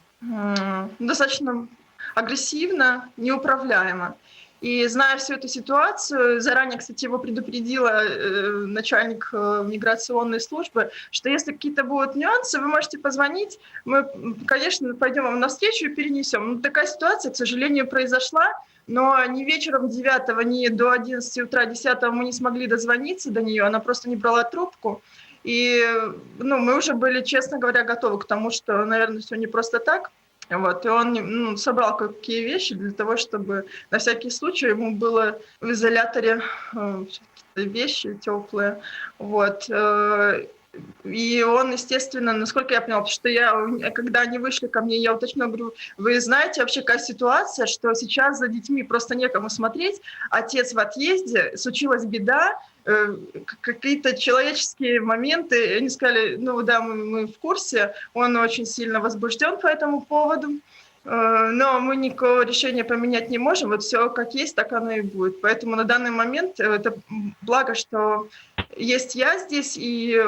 достаточно агрессивно, неуправляемо. И зная всю эту ситуацию, заранее, кстати, его предупредила начальник миграционной службы, что если какие-то будут нюансы, вы можете позвонить, мы, конечно, пойдем вам навстречу и перенесем. Ну, такая ситуация, к сожалению, произошла, но ни вечером 9, ни до 11 утра 10 мы не смогли дозвониться до нее, она просто не брала трубку. И, ну, мы уже были, честно говоря, готовы к тому, что, наверное, все не просто так. Вот, и он, ну, собрал какие вещи для того, чтобы на всякий случай ему было в изоляторе вещи теплые. Вот. И он, естественно, насколько я поняла, потому что я, когда они вышли ко мне, я уточнила, говорю: «Вы знаете вообще, какая ситуация, что сейчас за детьми просто некому смотреть, отец в отъезде, случилась беда, какие-то человеческие моменты». Они сказали: «Ну да, мы в курсе, он очень сильно возбужден по этому поводу, но мы никакого решения поменять не можем, вот все как есть, так оно и будет». Поэтому на данный момент это благо, что есть я здесь и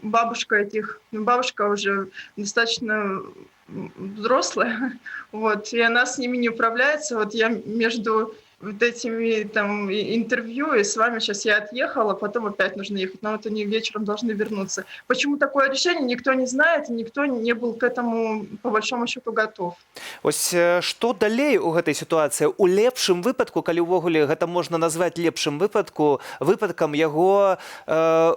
бабушка этих, ну, бабушка уже достаточно взрослая, вот, и она с ними не управляется. Вот я между вот этими там интервью и с вами сейчас я отъехала, потом опять нужно ехать, но вот они вечером должны вернуться. Почему такое решение, никто не знает, и никто не был к этому, по большому счету, готов. Вось што далей у гэтай сітуацыі? У лепшым выпадку, калі ўвогуле гэта можна назваць лепшым выпадкам, яго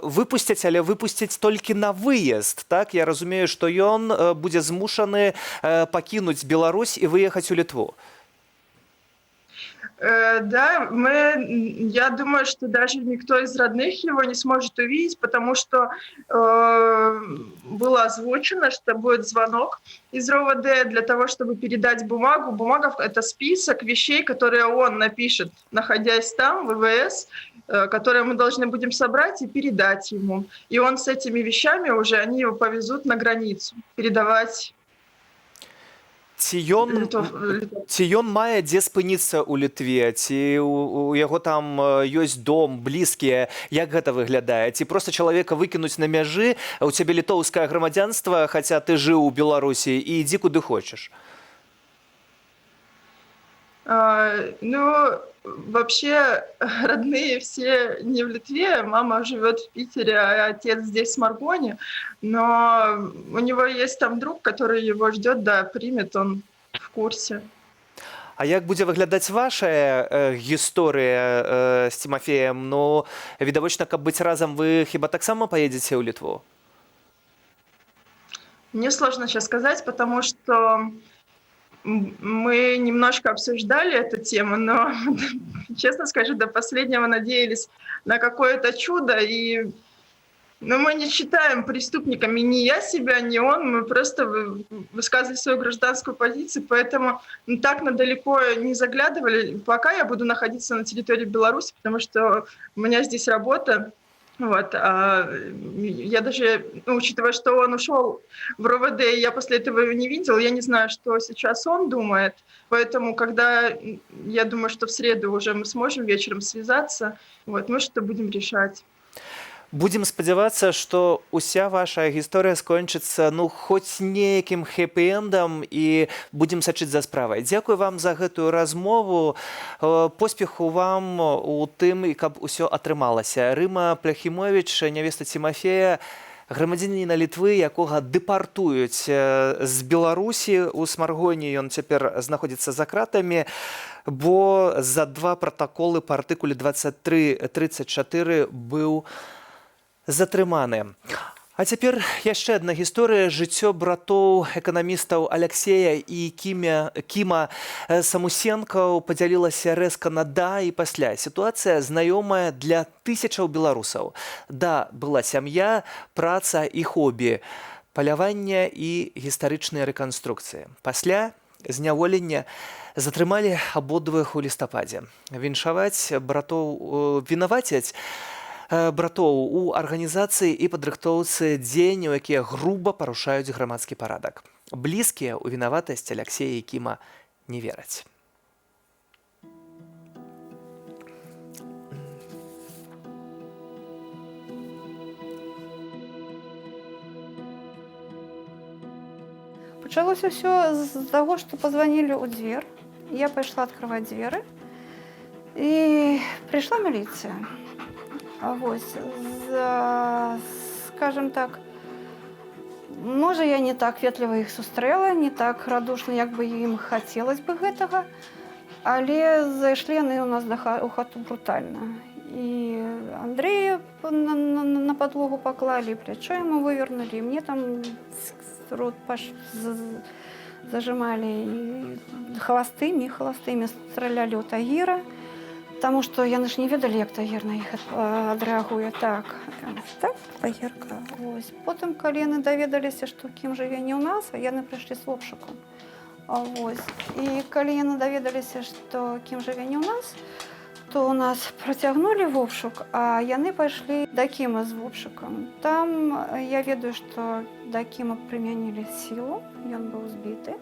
выпусцяць, але выпусцяць толькі на выезд. Так я разумею, што ён будзе змушаны пакінуць Беларусь і выехаць у Літву. Да, я думаю, что даже никто из родных его не сможет увидеть, потому что было озвучено, что будет звонок из РОВД для того, чтобы передать бумагу. Бумага – это список вещей, которые он напишет, находясь там, в ИВС, которые мы должны будем собрать и передать ему. И он с этими вещами уже, они его повезут на границу, передавать. Ці ён ці ён мае дзе спыніцца ў Літве, ці у яго там ёсць дом, блізкія, як гэта выглядае? Ці проста чалавека выкінуць на мяжы: у цябе літоўскае грамадзянства, хаця ты жыў у Беларусі, і ідзі куды хочаш? Ну, вообще, родные все не в Литве, мама живет в Питере, а отец здесь, в Сморгоне, но у него есть там друг, который его ждет, да, примет, он в курсе. А як будзе выглядаць ваша гісторыя з Цімафеем? Ну, відавочна, каб быць разам, вы хіба таксама паедзеце ў Літву? Мне сложно сейчас сказать, потому что мы немножко обсуждали эту тему, но, честно скажу, до последнего надеялись на какое-то чудо, и, ну, мы не считаем преступниками ни я себя, ни он, мы просто высказывали свою гражданскую позицию, поэтому, ну, так надалеко не заглядывали. Пока я буду находиться на территории Беларуси, потому что у меня здесь работа. Вот, я даже, ну, учитывая, что он ушел в РОВД, и я после этого его не видела, я не знаю, что сейчас он думает. Поэтому, когда, я думаю, что в среду уже мы сможем вечером связаться, вот, мы что-то будем решать. Будзем спадзявацца, што ўся ваша гісторыя скончыцца, ну, хоць нейкім хэппі-эндам, і будзем сачыць за справай. Дзякуй вам за гэтую размову. Поспеху вам у тым, і каб усё атрымалася. Рыма Пляхімович, нявеста Цімафея, грамадзяніна Літвы, якога дэпартуюць з Беларусі, у Смаргоні ён цяпер знаходзіцца за кратамі, бо за два пратаколы па артыкуле 23.34 быў затрыманы. А цяпер яшчэ адна гісторыя: жыццё братоў эканамістаў Аляксея і Кіма Самусенкаў падзялілася рэзка на да і пасля. Сітуацыя знаёмая для тысячаў беларусаў. Да была сям'я, праца і хобі, палявання і гістарычныя рэканструкцыі. Пасля зняволення. Затрымалі абодвых у лістападзе. Віншаваць братоў, вінавацяць братоў у арганізацыі і падрыхтоўцы дзеянняў, якія груба парушаюць грамадскі парадак. Блізкія ў вінаватасць Аляксея і Кіма не вераць. Пачалося ўсё з таго, што пазванілі ў дверь. Я пайшла открываць дзверы. І прыйшла міліцыя. Вось, скажем так, можа, я не так ветліва іх сустрэла, не так радушна, як бы ім хацелось бы гэтага, але зайшлі яны ў нас у хату брутальна. І Андрэя на падлогу паклалі, плячо яму вывернулі, і мне там рот зажималі, і халастымі стралялі ў Тагіра. Таму што яны ж не ведалі, як Тагір на іх адрэагуе. Так, Тагірка. Вось. Потым, калі яны даведаліся, што Кім жыве не ў нас, а яны прыйшлі з вобшукам. Вось. І калі яны даведаліся, што Кім жыве не ў нас, то у нас працягнулі вобшук, а яны пайшлі да Кіма з вобшукам. Там я ведаю, што да Кіма прымянілі сілу, ён быў збіты,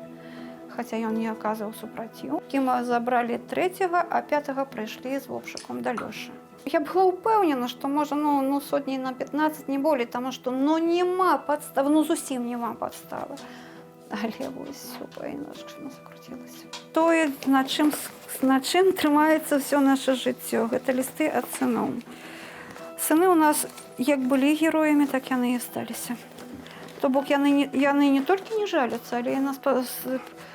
хаця ён не аказваў супраціў. Кіма забралі трэцяга, а пятага прыйшлі з вобшукам да Лёшы. Я была ўпэўнена, што можа, ну, сотні на 15, не болей, таму што, ну, няма падставы, ну, зусім няма падставы. Але вось всё па-інакшаму закруцілася. Тое, на чым трымаецца ўсё наша жыццё, гэта лісты ад сыноў. Сыны у нас як былі героямі, так яны і асталіся. То бок яны не толькі не жаляцца, але і нас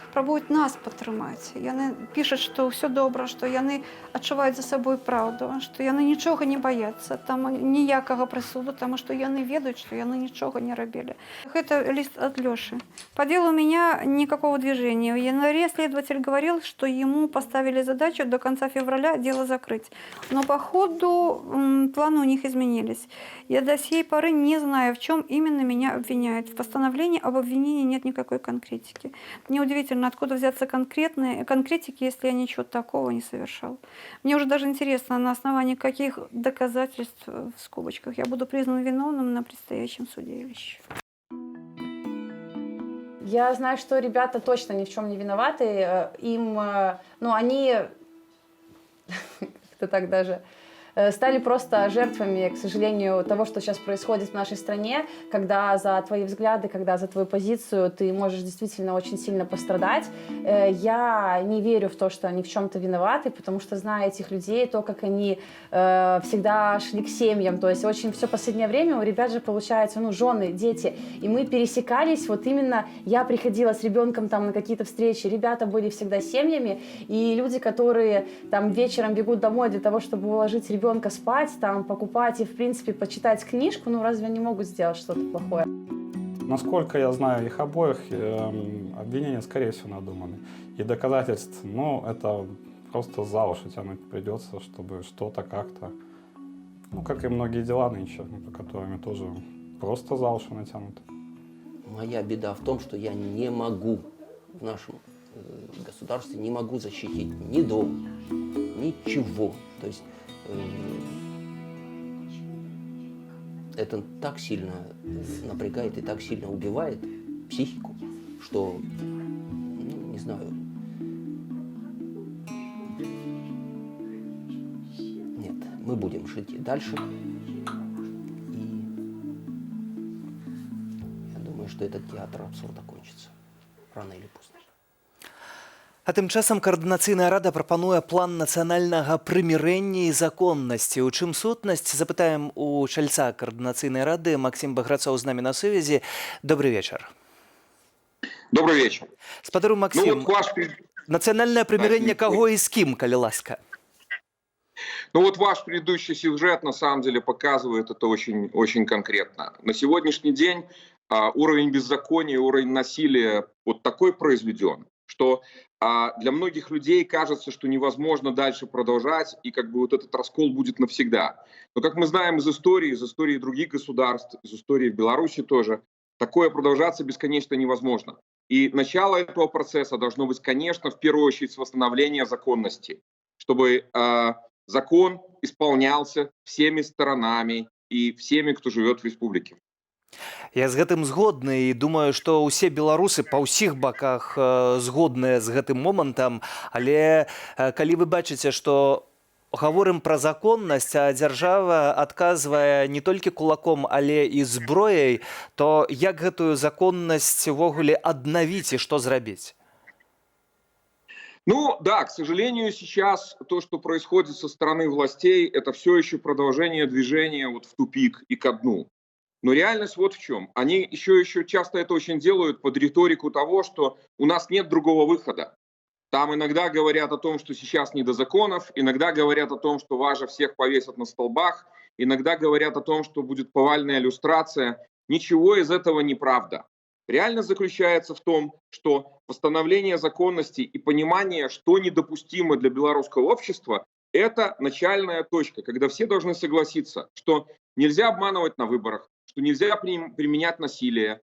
пробуюць нас падтрымаць. Яны пішуць, што ўсё добра, што яны адчуваюць за сабой праўду, што яны нічога не баяцца, там ніякага прысуду, таму што яны ведаюць, што яны нічога не рабілі. Гэта ліст ад Лёшы. По делу у меня никакого движения. В январе следователь говорил, что ему поставили задачу до конца февраля дело закрыть. Но по ходу планы у них изменились. Я до сей поры не знаю, в чем именно меня обвиняют. В постановлении об обвинении нет никакой конкретики. Неудивительно, откуда взяться конкретики, если я ничего такого не совершал. Мне уже даже интересно, на основании каких доказательств, в скобочках, я буду признан виновным на предстоящем судилище. Я знаю, что ребята точно ни в чем не виноваты. Им, ну, они как-то так даже стали просто жертвами, к сожалению, того, что сейчас происходит в нашей стране, когда за твои взгляды, когда за твою позицию ты можешь действительно очень сильно пострадать. Я не верю в то, что они в чем-то виноваты, потому что, зная этих людей, то, как они всегда шли к семьям, то есть очень все последнее время у ребят же получается, ну, жены, дети, и мы пересекались, вот именно я приходила с ребенком там на какие-то встречи, ребята были всегда семьями, и люди, которые там вечером бегут домой для того, чтобы уложить ребенка спать, там, покупать и, в принципе, почитать книжку, ну, разве они могут сделать что-то плохое? Насколько я знаю их обоих, обвинения, скорее всего, надуманы. И доказательств, ну, это просто за уши тянуть придется, чтобы что-то как-то. Ну, как и многие дела нынче, по которыми тоже просто за уши натянуты. Моя беда в том, что я не могу в нашем государстве, не могу защитить ни дом, ничего. То есть это так сильно напрягает и так сильно убивает психику, что, ну, не знаю. Нет, мы будем жить и дальше. И я думаю, что этот театр абсурда кончится рано или поздно. А тым часам Каардынацыйная рада прапануе план нацыянальнага прымірэння і законнасці. У чым сутнасць, запытаем у чальца Каардынацыйнай рады. Максім Баграцоў з намі на сувязі. Добрый вечар. Добрый вечер. Спадару Максім, Ну, вот ваш нацыянальнае прымірэнне каго і з кім, калі ласка? Ну вот ваш предыдущий сюжет на самом деле показывает это очень, очень конкретно. На сегодняшний день уровень беззакония, уровень насилия вот такой произведен, что для многих людей кажется, что невозможно дальше продолжать, и как бы вот этот раскол будет навсегда. Но, как мы знаем из истории других государств, из истории в Беларуси тоже, такое продолжаться бесконечно невозможно. И начало этого процесса должно быть, конечно, в первую очередь с восстановления законности, чтобы закон исполнялся всеми сторонами и всеми, кто живет в республике. Я з гэтым згодны і думаю, што ўсе беларусы па ўсіх баках згодныя з гэтым момантам, але калі вы бачыце, што гаворым пра законнасць, а дзяржава адказвае не толькі кулаком, але і зброяй, то як гэтую законнасць увогуле аднавіць і што зрабіць? Ну да, к сожалению, сейчас то, что происходит со стороны властей, это все еще продолжение движения вот в тупик и ко дну. Но реальность вот в чем. Они еще часто это очень делают под риторику того, что у нас нет другого выхода. Там иногда говорят о том, что сейчас не до законов, иногда говорят о том, что вас же всех повесят на столбах, иногда говорят о том, что будет повальная люстрация. Ничего из этого не правда. Реальность заключается в том, что восстановление законности и понимание, что недопустимо для белорусского общества, это начальная точка, когда все должны согласиться, что нельзя обманывать на выборах, что нельзя применять насилие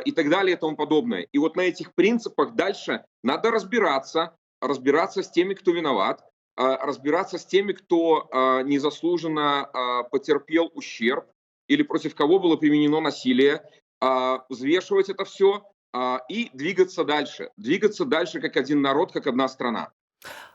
и так далее и тому подобное. И вот на этих принципах дальше надо разбираться, разбираться с теми, кто виноват, разбираться с теми, кто незаслуженно потерпел ущерб или против кого было применено насилие, взвешивать это все и двигаться дальше. Двигаться дальше как один народ, как одна страна.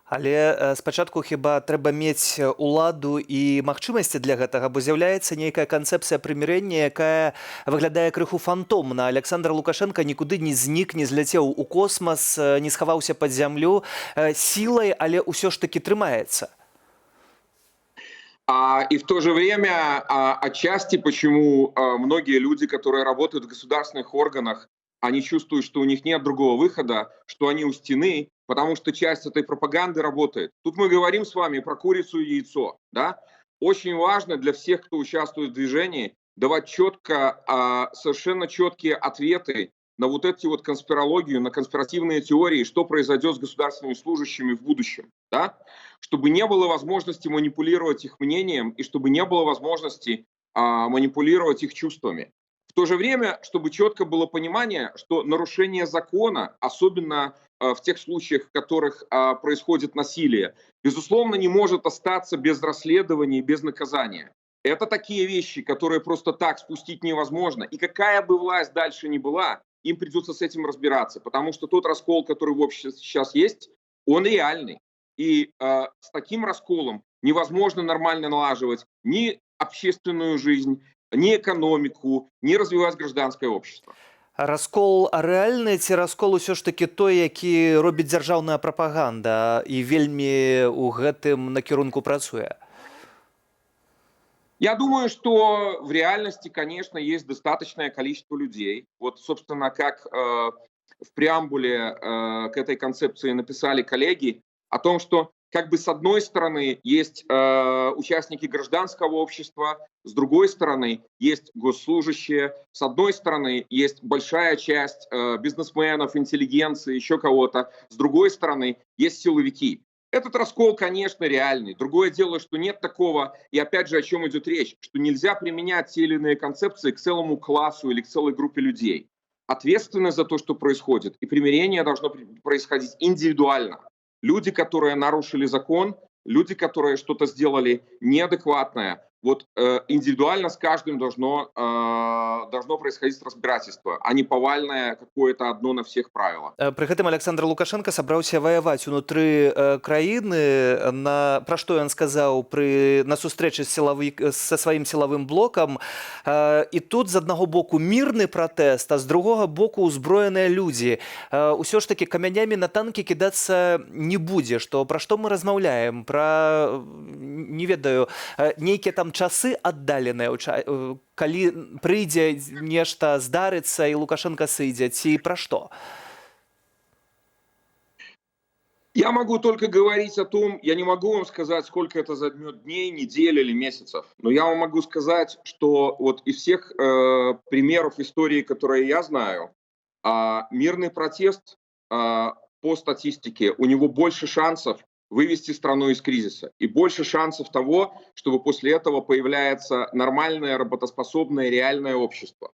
Але спачатку хіба трэба мець уладу і магчымасці для гэтага, бо з'яўляецца нейкая канцэпцыя прымірэння, якая выглядае крыху фантомна. Аляксандр Лукашэнка нікуды не знік, не зляцеў у космас, не схаваўся пад зямлю, сілай, але ўсё ж такі трымаецца. И в то же время отчасти почему многие люди, которые работают в государственных органах, они чувствуют, что у них нет другого выхода, что они у стены, потому что часть этой пропаганды работает. Тут мы говорим с вами про курицу и яйцо. Да? Очень важно для всех, кто участвует в движении, давать четко, совершенно четкие ответы на вот эти вот конспирологию, на конспиративные теории, что произойдет с государственными служащими в будущем. Да? Чтобы не было возможности манипулировать их мнением и чтобы не было возможности манипулировать их чувствами. В то же время, чтобы четко было понимание, что нарушение закона, особенно в тех случаях, в которых происходит насилие, безусловно, не может остаться без расследования и без наказания. Это такие вещи, которые просто так спустить невозможно. И какая бы власть дальше ни была, им придется с этим разбираться, потому что тот раскол, который в обществе сейчас есть, он реальный. И с таким расколом невозможно нормально налаживать ни общественную жизнь, ни экономику, ни развивать гражданское общество. Раскол рэальны ці раскол усё ж такі той, які робіць дзяржаўная прапаганда і вельмі ў гэтым накірунку працуе? Я думаю, что в реальности, конечно, есть достаточное количество людей. Вот, собственно, как в преамбуле к этой концепции написали коллеги, о том, что как бы с одной стороны есть участники гражданского общества, с другой стороны есть госслужащие, с одной стороны есть большая часть бизнесменов, интеллигенции, еще кого-то, с другой стороны есть силовики. Этот раскол, конечно, реальный. Другое дело, что нет такого, и опять же, о чем идет речь, что нельзя применять те или иные концепции к целому классу или к целой группе людей. Ответственность за то, что происходит, и примирение должно происходить индивидуально. Люди, которые нарушили закон, люди, которые что-то сделали неадекватное, вот индивидуально с каждым должно происходить разбирательство, а не повальное какое-то одно на всех правило. Пры гэтым Аляксандр Лукашэнка сабраўся ваяваць унутры краіны, на пра што ён сказаў пры на сустрэчы са сваім сілавым блокам. І тут з аднаго боку мірны пратэст, а з другога боку ўзброеныя людзі. Усё ж такі камянямі на танкі кідацца не будзе. Што пра што мы размаўляем? Пра, не ведаю, нейкія там часы аддаленыя, калі прыйдзе нешта, здарыцца і Лукашэнка сыдзе, ці пра што? Я могу только говорить о том, я не могу вам сказать, сколько это займет дней, недель или месяцев, но я вам могу сказать, что вот из всех примеров истории, которые я знаю, мирный протест, по статистике, у него больше шансов вывести страну из кризиса и больше шансов того, чтобы после этого появляется нормальное, работоспособное, реальное общество.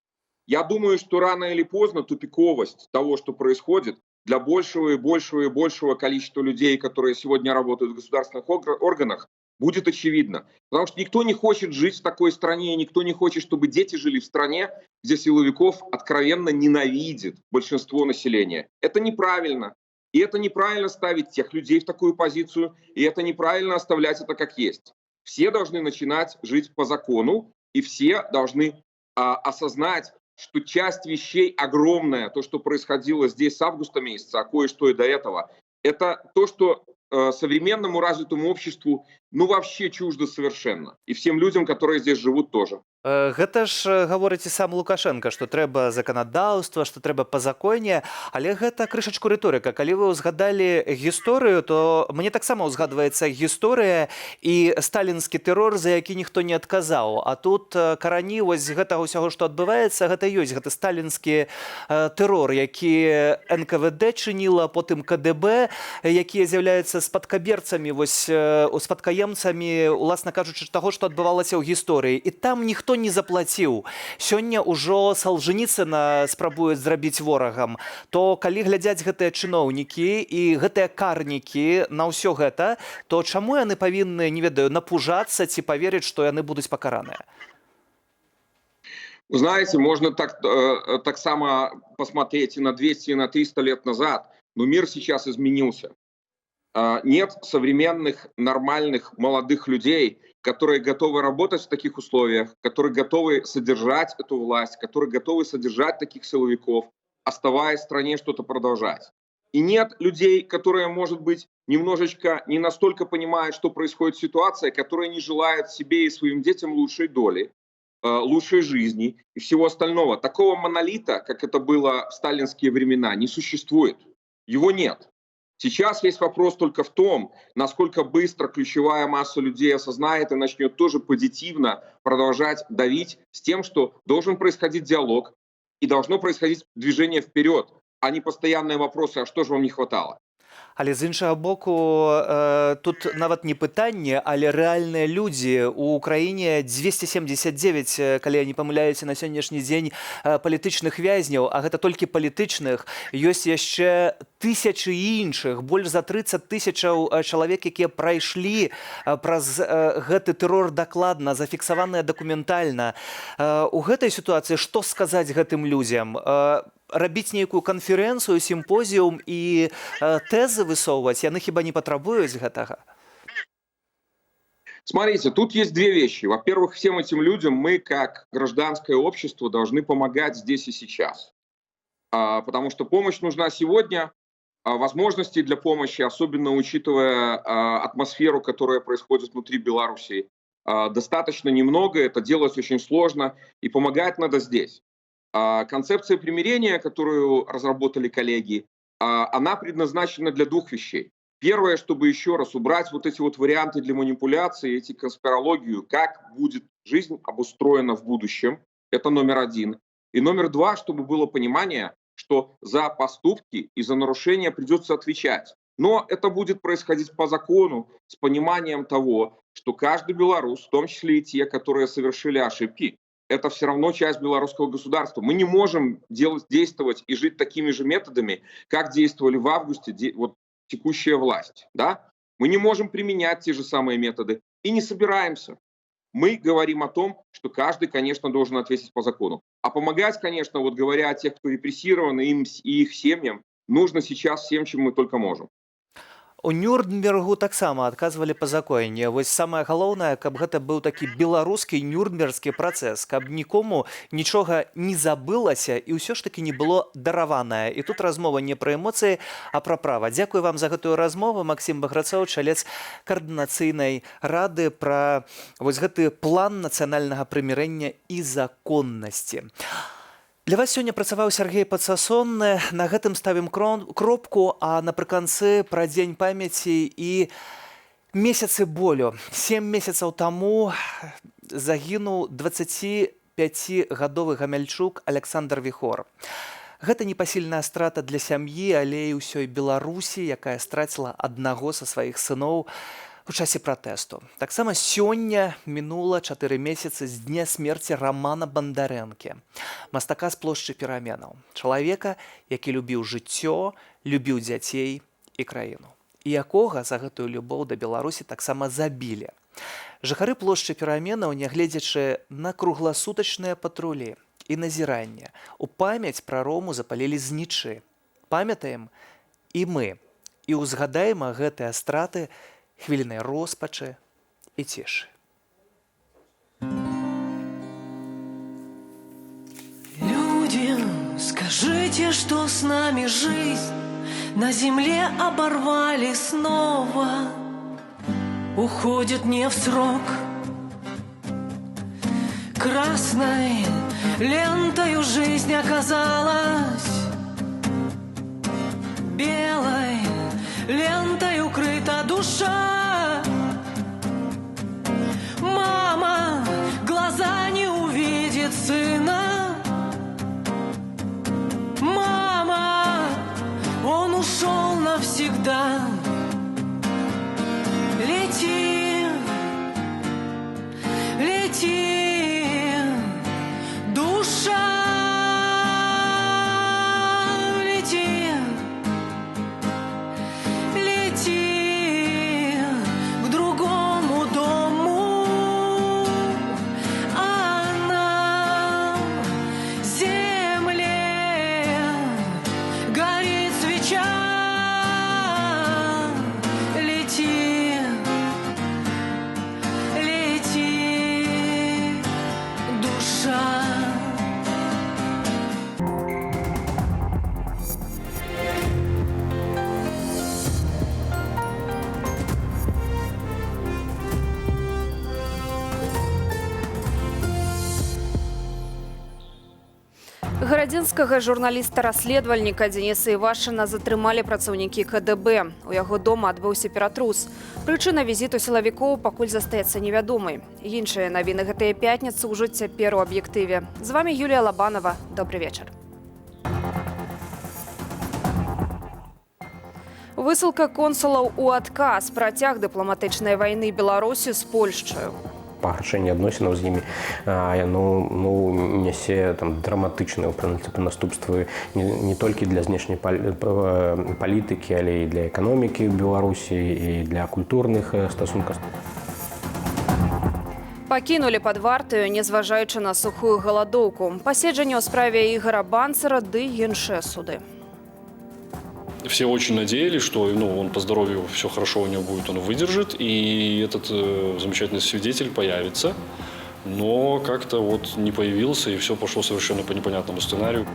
Я думаю, что рано или поздно тупиковость того, что происходит, для большего и большего и большего количества людей, которые сегодня работают в государственных органах, будет очевидно. Потому что никто не хочет жить в такой стране, и никто не хочет, чтобы дети жили в стране, где силовиков откровенно ненавидит большинство населения. Это неправильно. И это неправильно ставить тех людей в такую позицию, и это неправильно оставлять это как есть. Все должны начинать жить по закону, и все должны осознать, что часть вещей огромная, то, что происходило здесь с августа месяца, а кое-что и до этого, это то, что современному развитому обществу, ну, вообще чуждо совершенно. И всем людям, которые здесь живут, тоже. Гэта ж гаворыць і сам Лукашэнка, што трэба заканадаўства, што трэба па законе, але гэта крышачку рыторыка. Калі вы ўзгадалі гісторыю, то мне таксама ўзгадваецца гісторыя і сталінскі тэрор, за які ніхто не адказаў. А тут карані вось гэтага ўсяго, што адбываецца, гэта ёсць гэты сталінскі тэрор, які НКВД чыніла, потым КДБ, якія з'яўляюцца спадкаберцамі, вось спадкаемцамі, уласна кажучы, таго, што адбывалася ў гісторыі. І там ніхто не заплаціў. Сёння ўжо Салжаніцына спрабуюць зрабіць ворагам. То калі глядзяць гэтыя чыноўнікі і гэтыя карнікі на ўсё гэта, то чаму яны павінны, не ведаю, напужацца ці паверыць, што яны будуць пакараныя? Вы знаете, можно так само посмотреть и на 200, и на 300 лет назад, но мир сейчас изменился. Нет современных, нормальных, молодых людей, которые готовы работать в таких условиях, которые готовы содержать эту власть, которые готовы содержать таких силовиков, оставаясь в стране, что-то продолжать. И нет людей, которые, может быть, немножечко не настолько понимают, что происходит в ситуации, которые не желают себе и своим детям лучшей доли, лучшей жизни и всего остального. Такого монолита, как это было в сталинские времена, не существует. Его нет. Сейчас весь вопрос только в том, насколько быстро ключевая масса людей осознает и начнет тоже позитивно продолжать давить с тем, что должен происходить диалог и должно происходить движение вперед, а не постоянные вопросы, а что же вам не хватало. Але з іншага боку, тут нават не пытанне, але рэальныя людзі. У краіне 279, калі я не памыляюся, на сённяшні дзень палітычных вязняў, а гэта толькі палітычных. Ёсць яшчэ тысячы іншых, больш за 30 тысячаў чалавек, якія прайшлі праз гэты тэрор дакладна, зафіксаваныя дакументальна. У гэтай сітуацыі што сказаць гэтым людзям? Рабіць нейкую канферэнцыю, сімпозіум і тэзы высоўваць, яны хіба не патрабуюць гэтага? Смотрите, тут есть две вещи. Во-первых, всем этим людям мы, как гражданское общество, должны помогать здесь и сейчас. Потому что помощь нужна сегодня, возможности для помощи, особенно учитывая атмосферу, которая происходит внутри Беларуси, достаточно немного, это делать очень сложно, и помогать надо здесь. Концепция примирения, которую разработали коллеги, она предназначена для двух вещей. Первое, чтобы еще раз убрать вот эти вот варианты для манипуляции, эти конспирологию, как будет жизнь обустроена в будущем, это номер один. И номер два, чтобы было понимание, что за поступки и за нарушения придется отвечать. Но это будет происходить по закону, с пониманием того, что каждый белорус, в том числе и те, которые совершили ошибки, это все равно часть белорусского государства. Мы не можем делать, действовать и жить такими же методами, как действовали в августе вот, текущая власть. Да? Мы не можем применять те же самые методы и не собираемся. Мы говорим о том, что каждый, конечно, должен ответить по закону. А помогать, конечно, вот говоря о тех, кто репрессирован, им и их семьям, нужно сейчас всем, чем мы только можем. У Нюрнбергу таксама адказвалі па законе. Вось самае галоўнае, каб гэта быў такі беларускі нюрнбергскі працэс, каб нікому нічога не забылася і ўсё ж такі не было дараванае. І тут размова не пра эмоцыі, а пра права. Дзякую вам за гэтую размову. Максім Баграцоў, чалец каардынацыйнай рады, пра вось гэты план нацыянальнага прымірэння і законнасці. Для вас сёння працаваў Сяргей Пацасонны. На гэтым ставім кропку, а напрыканцы пра дзень памяці і месяцы болю. 7 месяцаў таму загінуў 25гадовы гамяльчук Аляксандр Віхор. Гэта непасільная страта для сям'і, але і ўсёй Беларусі, якая страціла аднаго са сваіх сыноў у часе пратэсту. Таксама сёння мінула 4 месяцы з дня смерці Рамана Бандарэнкі, мастака з плошчы Пераменаў, чалавека, які любіў жыццё, любіў дзяцей і краіну, і якога за гэтую любоў да Беларусі таксама забілі. Жыхары плошчы Пераменаў, нягледзячы на кругласутачныя патрулі і назіранне, у памяць пра Рому запалілі знічы. Памятаем і мы, і ўзгадаем гэтыя страты хвілінай роспачы і цішы. Люди, скажите, что с нами жизнь на земле оборвали снова, уходит не в срок. Красной лентою жизнь оказалась, белой лентой укрыта душа. Мама глаза не увидит сына. Мама, он ушел навсегда. Лети, лети, душа, лети, лети к другому дому, а на земле горит свеча. Лети, лети, душа. Гарадзенскага журналіста-расследавальніка Дзяніса Івашына затрымалі працаўнікі КДБ. У яго дома адбыўся ператрус. Прычына візіту сілавікоў пакуль застаецца невядомай. Іншыя навіны гэтыя пятніцы ўжо цяпер у «Аб'ектыве». З вамі Юлія Лабанова. Добры вечар. Высылка консулаў у адказ, працяг дыпламатычнай вайны Беларусі з Польшчаю. Пагаршэнне адносінаў з імі яно, ну, нясе там драматычныя, ў прынцыпе, наступствы не толькі для знешняй палітыкі, але і для эканомікі Беларусі, і для культурных стасункаў. Пакінулі пад вартаю, незважаючы на сухую галадоўку. Паседжанне ў справе Ігара Банцара ды іншыя суды. Все очень надеялись, что, ну, он по здоровью, все хорошо у него будет, он выдержит, и этот замечательный свидетель появится. Но как-то вот не появился, и все пошло совершенно по непонятному сценарию.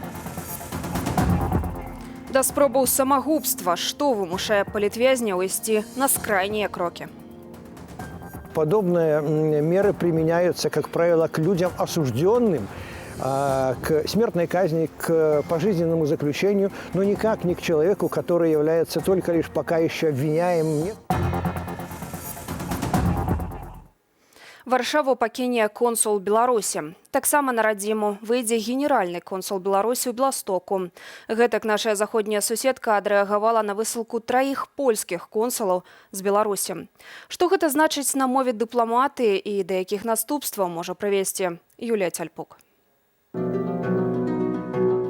Да спробаў самагубства, што вымушае палітвязняў ісці на скрайнія крокі. Подобные меры применяются, как правило, к людям, осужденным к смертной казни, к пожизненному заключению, но никак не к человеку, который является только лишь пока еще обвиняемым. Нет. Варшаву пакіне консул Беларусі. Таксама на радзіму выйдзе генеральны консул Беларусі ў Беластоку. Гэтак нашая заходняя суседка адрэагавала на высылку траіх польскіх консулаў з Беларусі. Што гэта значыць на мове дыпламатыі і да якіх наступстваў можа прывесці? Юлія Цяльпук.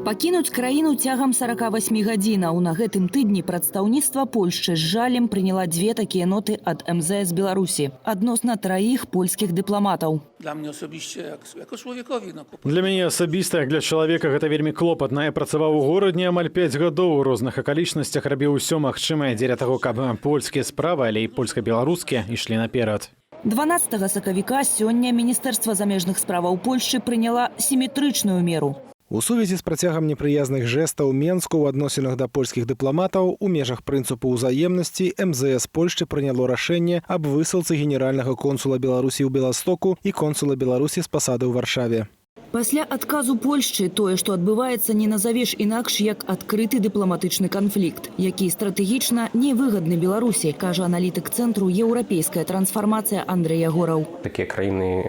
Пакінуць краіну цягам 48 гадзінаў. На гэтым тыдні прадстаўніцтва Польшчы з жалем прыняла дзве такія ноты ад МЗС Беларусі адносна траіх польскіх дыпламатаў. Dla mnie osobiście, jako człowiekowi, no, Для мяне асабіста, як для чалавека, гэта вельмі клопатна. Я працаваў у горадні амаль 5 гадоў, у розных акалічнасцях рабіў усё магчымае дзеля таго, каб польскія справы, але і польска-беларускія ішлі наперад. 12 сакавіка сёння Міністэрства замежных справаў Польшчы прыняла сіметрычную меру. У сувязі з працягам непрыязных жэстаў Менску ў адносінах да польскіх дыпламатаў у межах прынцыпу ўзаемнасці МЗС Польшчы прыняло рашэнне аб высылцы генеральнага консула Беларусі ў Беластоку і консула Беларусі з пасады ў Варшаве. Пасля адказу Польшчы тое, што адбываецца, не назавеш інакш як адкрыты дыпламатычны канфлікт, які стратэгічна невыгадны Беларусі, кажа аналітык цэнтру «Еўрапейская трансфармацыя» Андрэй Ягораў. Такія краіны,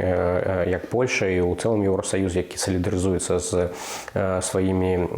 як Польша і ў цэлым Еўросаюз, які салідарызуецца з сваімі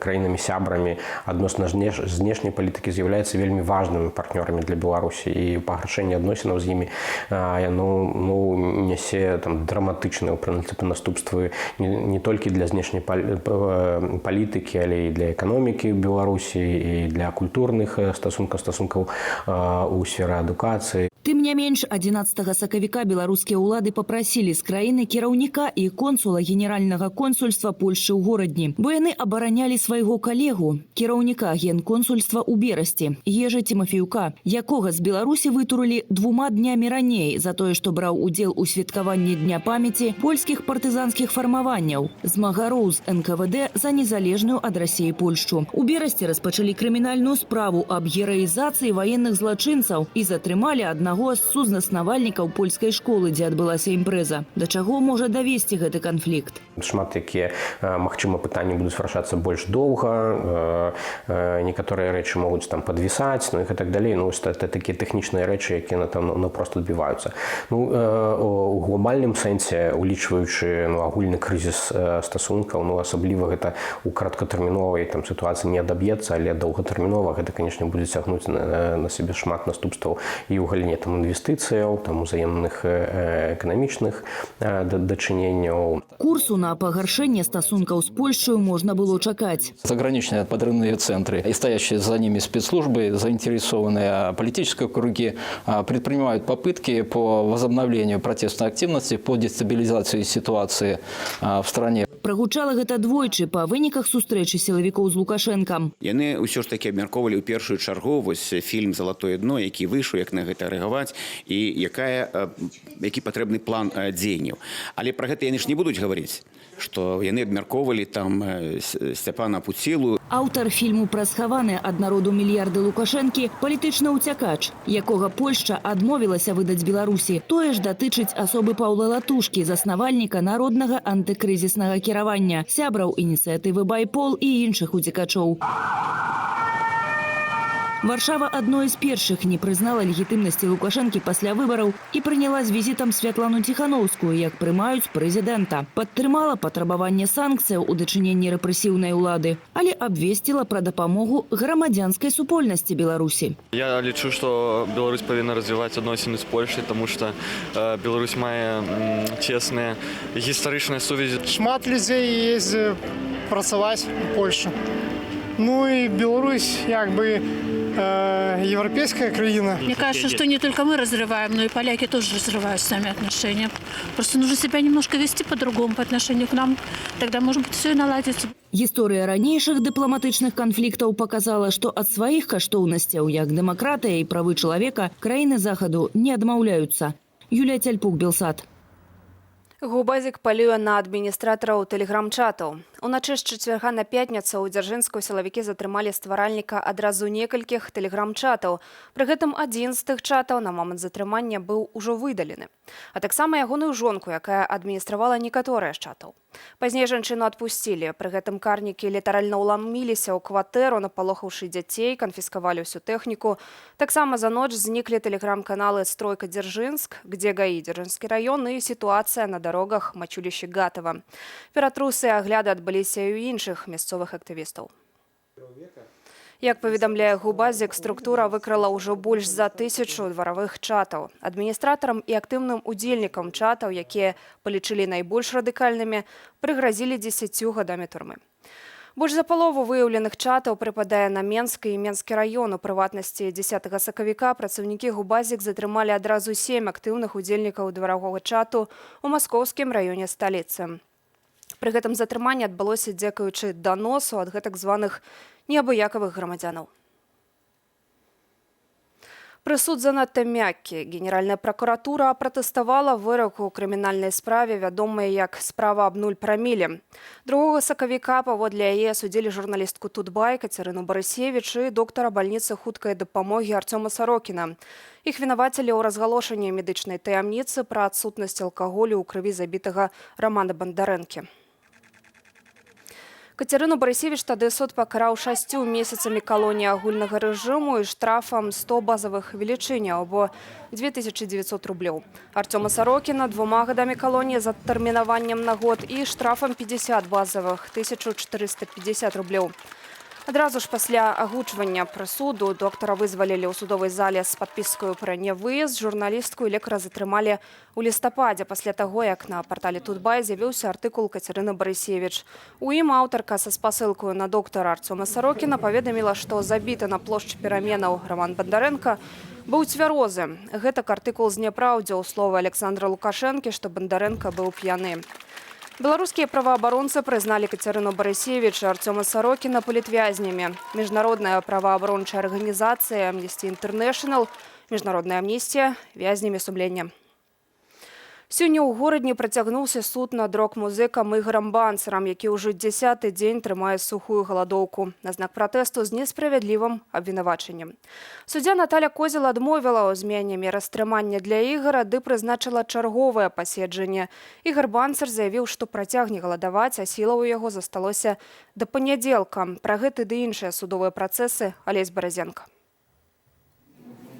краінамі-сябрамі адносна знешняй палітыкі, з'яўляюцца вельмі важнымі партнёрамі для Беларусі, і пагаршэнне адносінаў з імі, яно, ну, нясе там драматычныя, ў прынцыпе, наступствы не толькі для знешняй палітыкі, але і для эканомікі Беларусі, і для культурных стасункаў, стасункаў у сферы адукацыі. Тым не менш, 11 сакавіка беларускія ўлады папрасілі з краіны кіраўніка і консула генеральнага консульства Польшчы ў Горадні, бо яны абаранялі свайго калегу, кіраўніка генконсульства ў Берасці, Ежы Цімафеюка, якога з Беларусі вытурылі 2 днямі раней за тое, што браў удзел у святкаванні Дня памяці польскіх партызанскіх фармаванняў, змагароў з НКВД за незалежную ад Расіі Польшчу. У Берасці распачалі крымінальную справу аб гераізацыі ваенных злачынцаў і затрымалі аднаго з сузаснавальнікаў польскай школы, дзе адбылася імпрэза. Да чаго можа давесці гэты канфлікт? Шмат якія, магчыма, пытанні будуць вырашацца больш доўга, некаторыя рэчы могуць там падвісаць, ну і гэтак далей. Ну, вось это такія тэхнічныя рэчы, якія там, ну, просто адбіваюцца. Ну, у глобальным сэнсе, улічваючы, ну, агульны крызіс стасункаў, ну, асабліва гэта у кароткатэрміновай там сітуацыі не адаб'ецца, але доўгатэрмінова гэта, конечно, будзе цягнуць на сябе шмат наступстваў і ў галіне там інвестыцыяў, там узаемных эканамічных дачыненняў. Курсу на пагаршэнне стасункаў з Польшчаю можна было чакаць. Заграничные подрывные центры и стоящие за ними спецслужбы, заинтересованные политические круги, предпринимают попытки по возобновлению протестной активности, по дестабилизации ситуации в стране. Прагучала гэта двойчы па выніках сустрэчы сілавікоў з Лукашэнкам. Яны ўсё ж такі абмяркоўвалі ў першую чаргу вось фільм «Залатое дно», які выйшаў, як на гэта рэагаваць і які патрэбны план дзеянняў. Але пра гэта яны ж не будуць гаварыць, што яны абмяркоўвалі там Сцяпана Пуцілу. Аўтар фільму пра схаваныя ад народу мільярды Лукашэнкі — палітычны ўцякач, якога Польшча адмовілася выдаць Беларусі. Тое ж датычыць асобы Паўла Латушкі, заснавальніка народнага антыкрызіснага кіравання, сябраў ініцыятывы «Байпол» і іншых уцекачоў. Варшава адной з першых не прызнала легітымнасці Лукашэнкі пасля выбараў і прыняла з візітам Святлану Ціханоўскую, як прымаюць прэзідэнта. Падтрымала патрабаванне санкцыяў у дачыненні рэпрэсіўнай улады, але абвесціла пра дапамогу грамадзянскай супольнасці Беларусі. Я лічу, што Беларусь павінна развіваць адносіны з Польшай, таму што Беларусь мае цесныя гістарычныя сувязі. Шмат людзей ездзе працаваць у Польшу. Ну і Беларусь як бы Еўрапейская краіна. Мне кажется, что не только мы разрываем, но и поляки тоже разрывают с нами отношения. Просто нужно себя немножко вести по-другому по отношению к нам. Тогда, может быть, все и наладится. Гісторыя ранейшых дыпламатычных канфліктаў паказала, што ад сваіх каштоўнасцяў, як дэмакратыя і правы чалавека, краіны Захаду не адмаўляюцца. Юлія Цяльпук, Белсат. ГУБАЗіК палюе на адміністратараў тэлеграм-чатаў. Уначы з чацвярга на пятніцу ў Дзяржынску сілавікі затрымалі стваральніка адразу некалькіх тэлеграм-чатаў. Пры гэтым адзін з тых чатаў на момант затрымання быў ужо выдалены. А таксама ягоную жонку, якая адміністравала некаторыя з чатаў. Пазней жанчыну адпусцілі. Пры гэтым карнікі літаральна ўламіліся ў кватэру, напалохаўшы дзяцей, канфіскавалі ўсю тэхніку. Таксама за ноч зніклі тэлеграм-каналы «Стройка Дзержинск», «Где ГАИ Дзержинский район» і «Ситуация на дорогах Мачулище Гатова». Ператрусы і агляды адбыліся і ў іншых мясцовых актывістаў. Як паведамляе ГУБАЗіК, структура выкрыла ўжо больш за 1000 дваравых чатаў. Адміністратарам і актыўным удзельнікам чатаў, якія палічылі найбольш радыкальнымі, прыгразілі 10 гадамі турмы. Больш за палову выяўленых чатаў прыпадае на Менск і Менскі раён. У прыватнасці, 10 сакавіка працаўнікі ГУБАЗіК затрымалі адразу сем актыўных удзельнікаў дваравога чату ў Маскоўскім раёне сталіцы. Пры гэтым затрыманне адбылося дзякуючы даносу ад гэтак званых неабыякавых грамадзянаў. Прысуд занадта мяккі. Генеральная пракуратура пратэставала вырак у крымінальнай справе, вядомай як справа аб 0 праміле. 2 сакавіка паводле яе асудзілі журналістку Тутбай Кацярыну Барысевіч і доктара бальніцы хуткай дапамогі Арцёма Сарокіна. Іх вінавацілі ў разгалошанні медычнай таямніцы пра адсутнасць алкаголю ў крыві забітага Рамана Бандарэнкі. Кацярыну Барысевіч тады суд пакараў 6 месяцамі калоніі агульнага рэжыму і штрафам 100 базавых велічыняў або 2900 рублёў. Арцёма Сарокіна 2 гадамі калоніі з адтэрмінаваннем на год і штрафам 50 базавых 1450 рублёў. Адразу ж пасля агучвання прысуду доктара вызвалілі ў судовай зале з падпіскаю пра нявыезд. Журналістку і лекара затрымалі ў лістападзе пасля таго, як на партале Тутбай з'явіўся артыкул Кацярыны Барысевіч. У ім аўтарка са спасылкаю на доктара Арцёма Сарокіна паведаміла, што забіты на плошчы Пераменаў Раман Бандарэнка быў цвярозы. Гэтак артыкул зняпраўдзіў словы Аляксандра Лукашэнкі, што Бандарэнка быў п'яны. Беларускія праваабаронцы прызналі Кацярыну Барысевіч і Арцёма Сарокіна палітвязнямі. Міжнародная праваабарончая арганізацыя Amnesty International, Міжнародная амністія вязнямі сумлення. Сёння ў Горадні працягнуўся суд над рок-музыкам Ігарам Банцарам, які ўжо 10-ы дзень трымае сухую галадоўку на знак пратэсту з несправядлівым абвінавачаннем. Суддзя Наталя Козел адмовіла ў змене меры стрымання для Ігара ды прызначыла чарговае паседжанне. Ігар Банцар заявіў, што працягне галадаваць, а сілаў у яго засталося да панядзелка. Пра гэты ды іншыя судовыя працэсы Алесь Баразенка.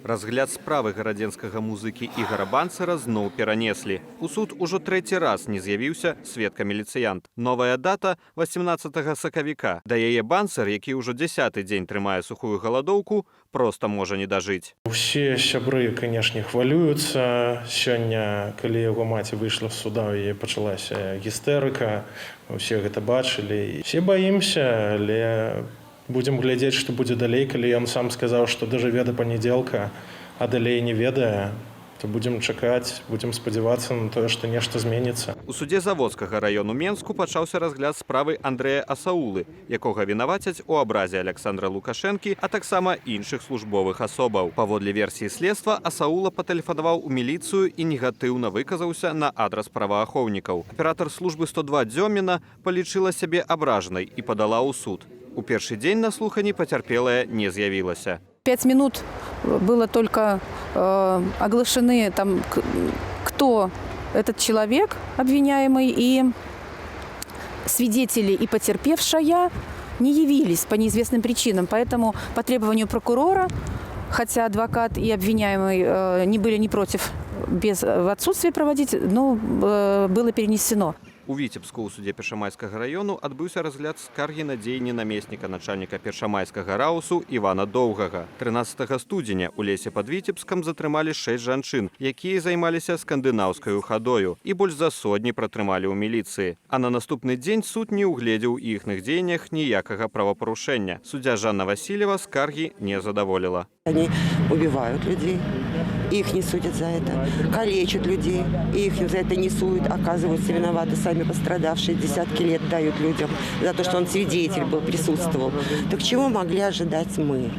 Разгляд справы гарадзенскага музыкі Ігара Банцара зноў перанеслі. У суд ужо трэці раз не з'явіўся сведка-міліцыянт. Новая дата 18 сакавіка. Да яе Банцар, які ўжо 10-ы дзень трымае сухую галадоўку, проста можа не дажыць. Усе сябры, канешне, хвалююцца. Сёння, калі яго маці выйшла з суда, у яе пачалася гістэрыка. Усе гэта бачылі. Усе баімся, але будзем глядзець, што будзе далей, калі ён сам сказаў, што дажыве да панядзелка, а далей не ведае, то будзем чакаць, будзем спадзявацца на тое, што нешта зменіцца. У судзе Заводскага раёну Менску пачаўся разгляд справы Андрэя Асаулы, якога вінавацяць у абразе Аляксандра Лукашэнкі, а таксама іншых службовых асобаў. Паводле версіі следства, Асаула патэлефанаваў у міліцыю і негатыўна выказаўся на адрас праваахоўнікаў. Аператар службы 102 Дзёміна палічыла сябе абражанай і падала ў суд. У першы дзень на слуханні пацярпелая не з'явілася. 5 минут было только оглашены там, кто этот человек, обвиняемый, и свидетели и потерпевшая не явились по неизвестным причинам. Поэтому по требованию прокурора, хотя адвокат и обвиняемый не были не против без, в отсутствии проводить, но было перенесено. У Віцебску ў судзе Першамайскага раёну адбыўся разгляд скаргі на дзеянні намесніка начальніка Першамайскага РАУСу Івана Доўгага. 13 студзеня ў лесе пад Віцебскам затрымалі 6 жанчын, якія займаліся скандынаўскаю хадою, і больш за сотні пратрымалі ў міліцыі. А на наступны дзень суд не ўгледзеў у іхных дзеяннях ніякага правапарушэння. Суддзя Жанна Васильева скаргі не задаволіла. Они убивают людей, их не судят за это, калечат людей, их за это не судят, оказываются виноваты сами пострадавшие, десятки лет дают людям за то, что он свидетель был, присутствовал. Так чего могли ожидать мы?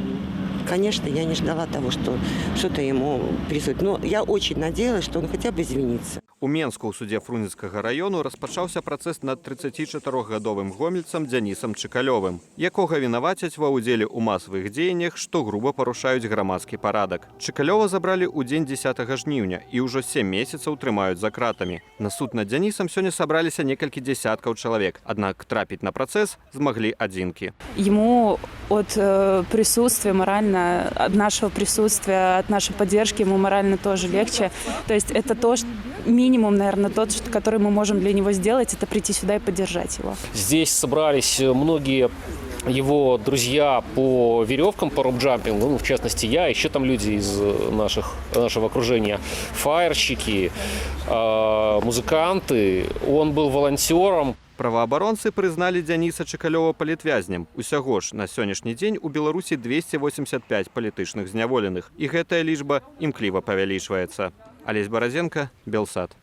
Конечно, я не ждала того, что что-то ему присудят. Но я очень надеялась, что он хотя бы извинится. У Менску ў судзе Фрунзенскага раёну распачаўся працэс над 34-гадовым гомельцам Дзянісам Чыкалёвым, якога вінавацяць ва ўдзеле ў масавых дзеяннях, што груба парушаюць грамадскі парадак. Чыкалёва забралі ў дзень 10 жніўня і ўжо 7 месяцаў трымаюць за кратамі. На суд над Дзянісам сёння сабраліся некалькі дзесяткаў чалавек, аднак трапіць на працэс змаглі адзінкі. Ему от присутствия морально, от нашего присутствия, от нашей поддержки ему морально тоже легче. То есть это то, что минимум, наверное, тот, который мы можем для него сделать, это прийти сюда и поддержать его. Здесь собрались многие его друзья по веревкам, по роуп-джампингу, ну, в частности, я, еще там люди из нашего окружения, фаерщики, музыканты. Он был волонтером. Праваабаронцы прызналі Дзяніса Чыкалёва палітвязнем. Усяго ж на сённяшні дзень у Беларусі 285 палітычных зняволеных. І гэтая лічба імкліва павялічваецца. Алесь Баразенка, Белсат.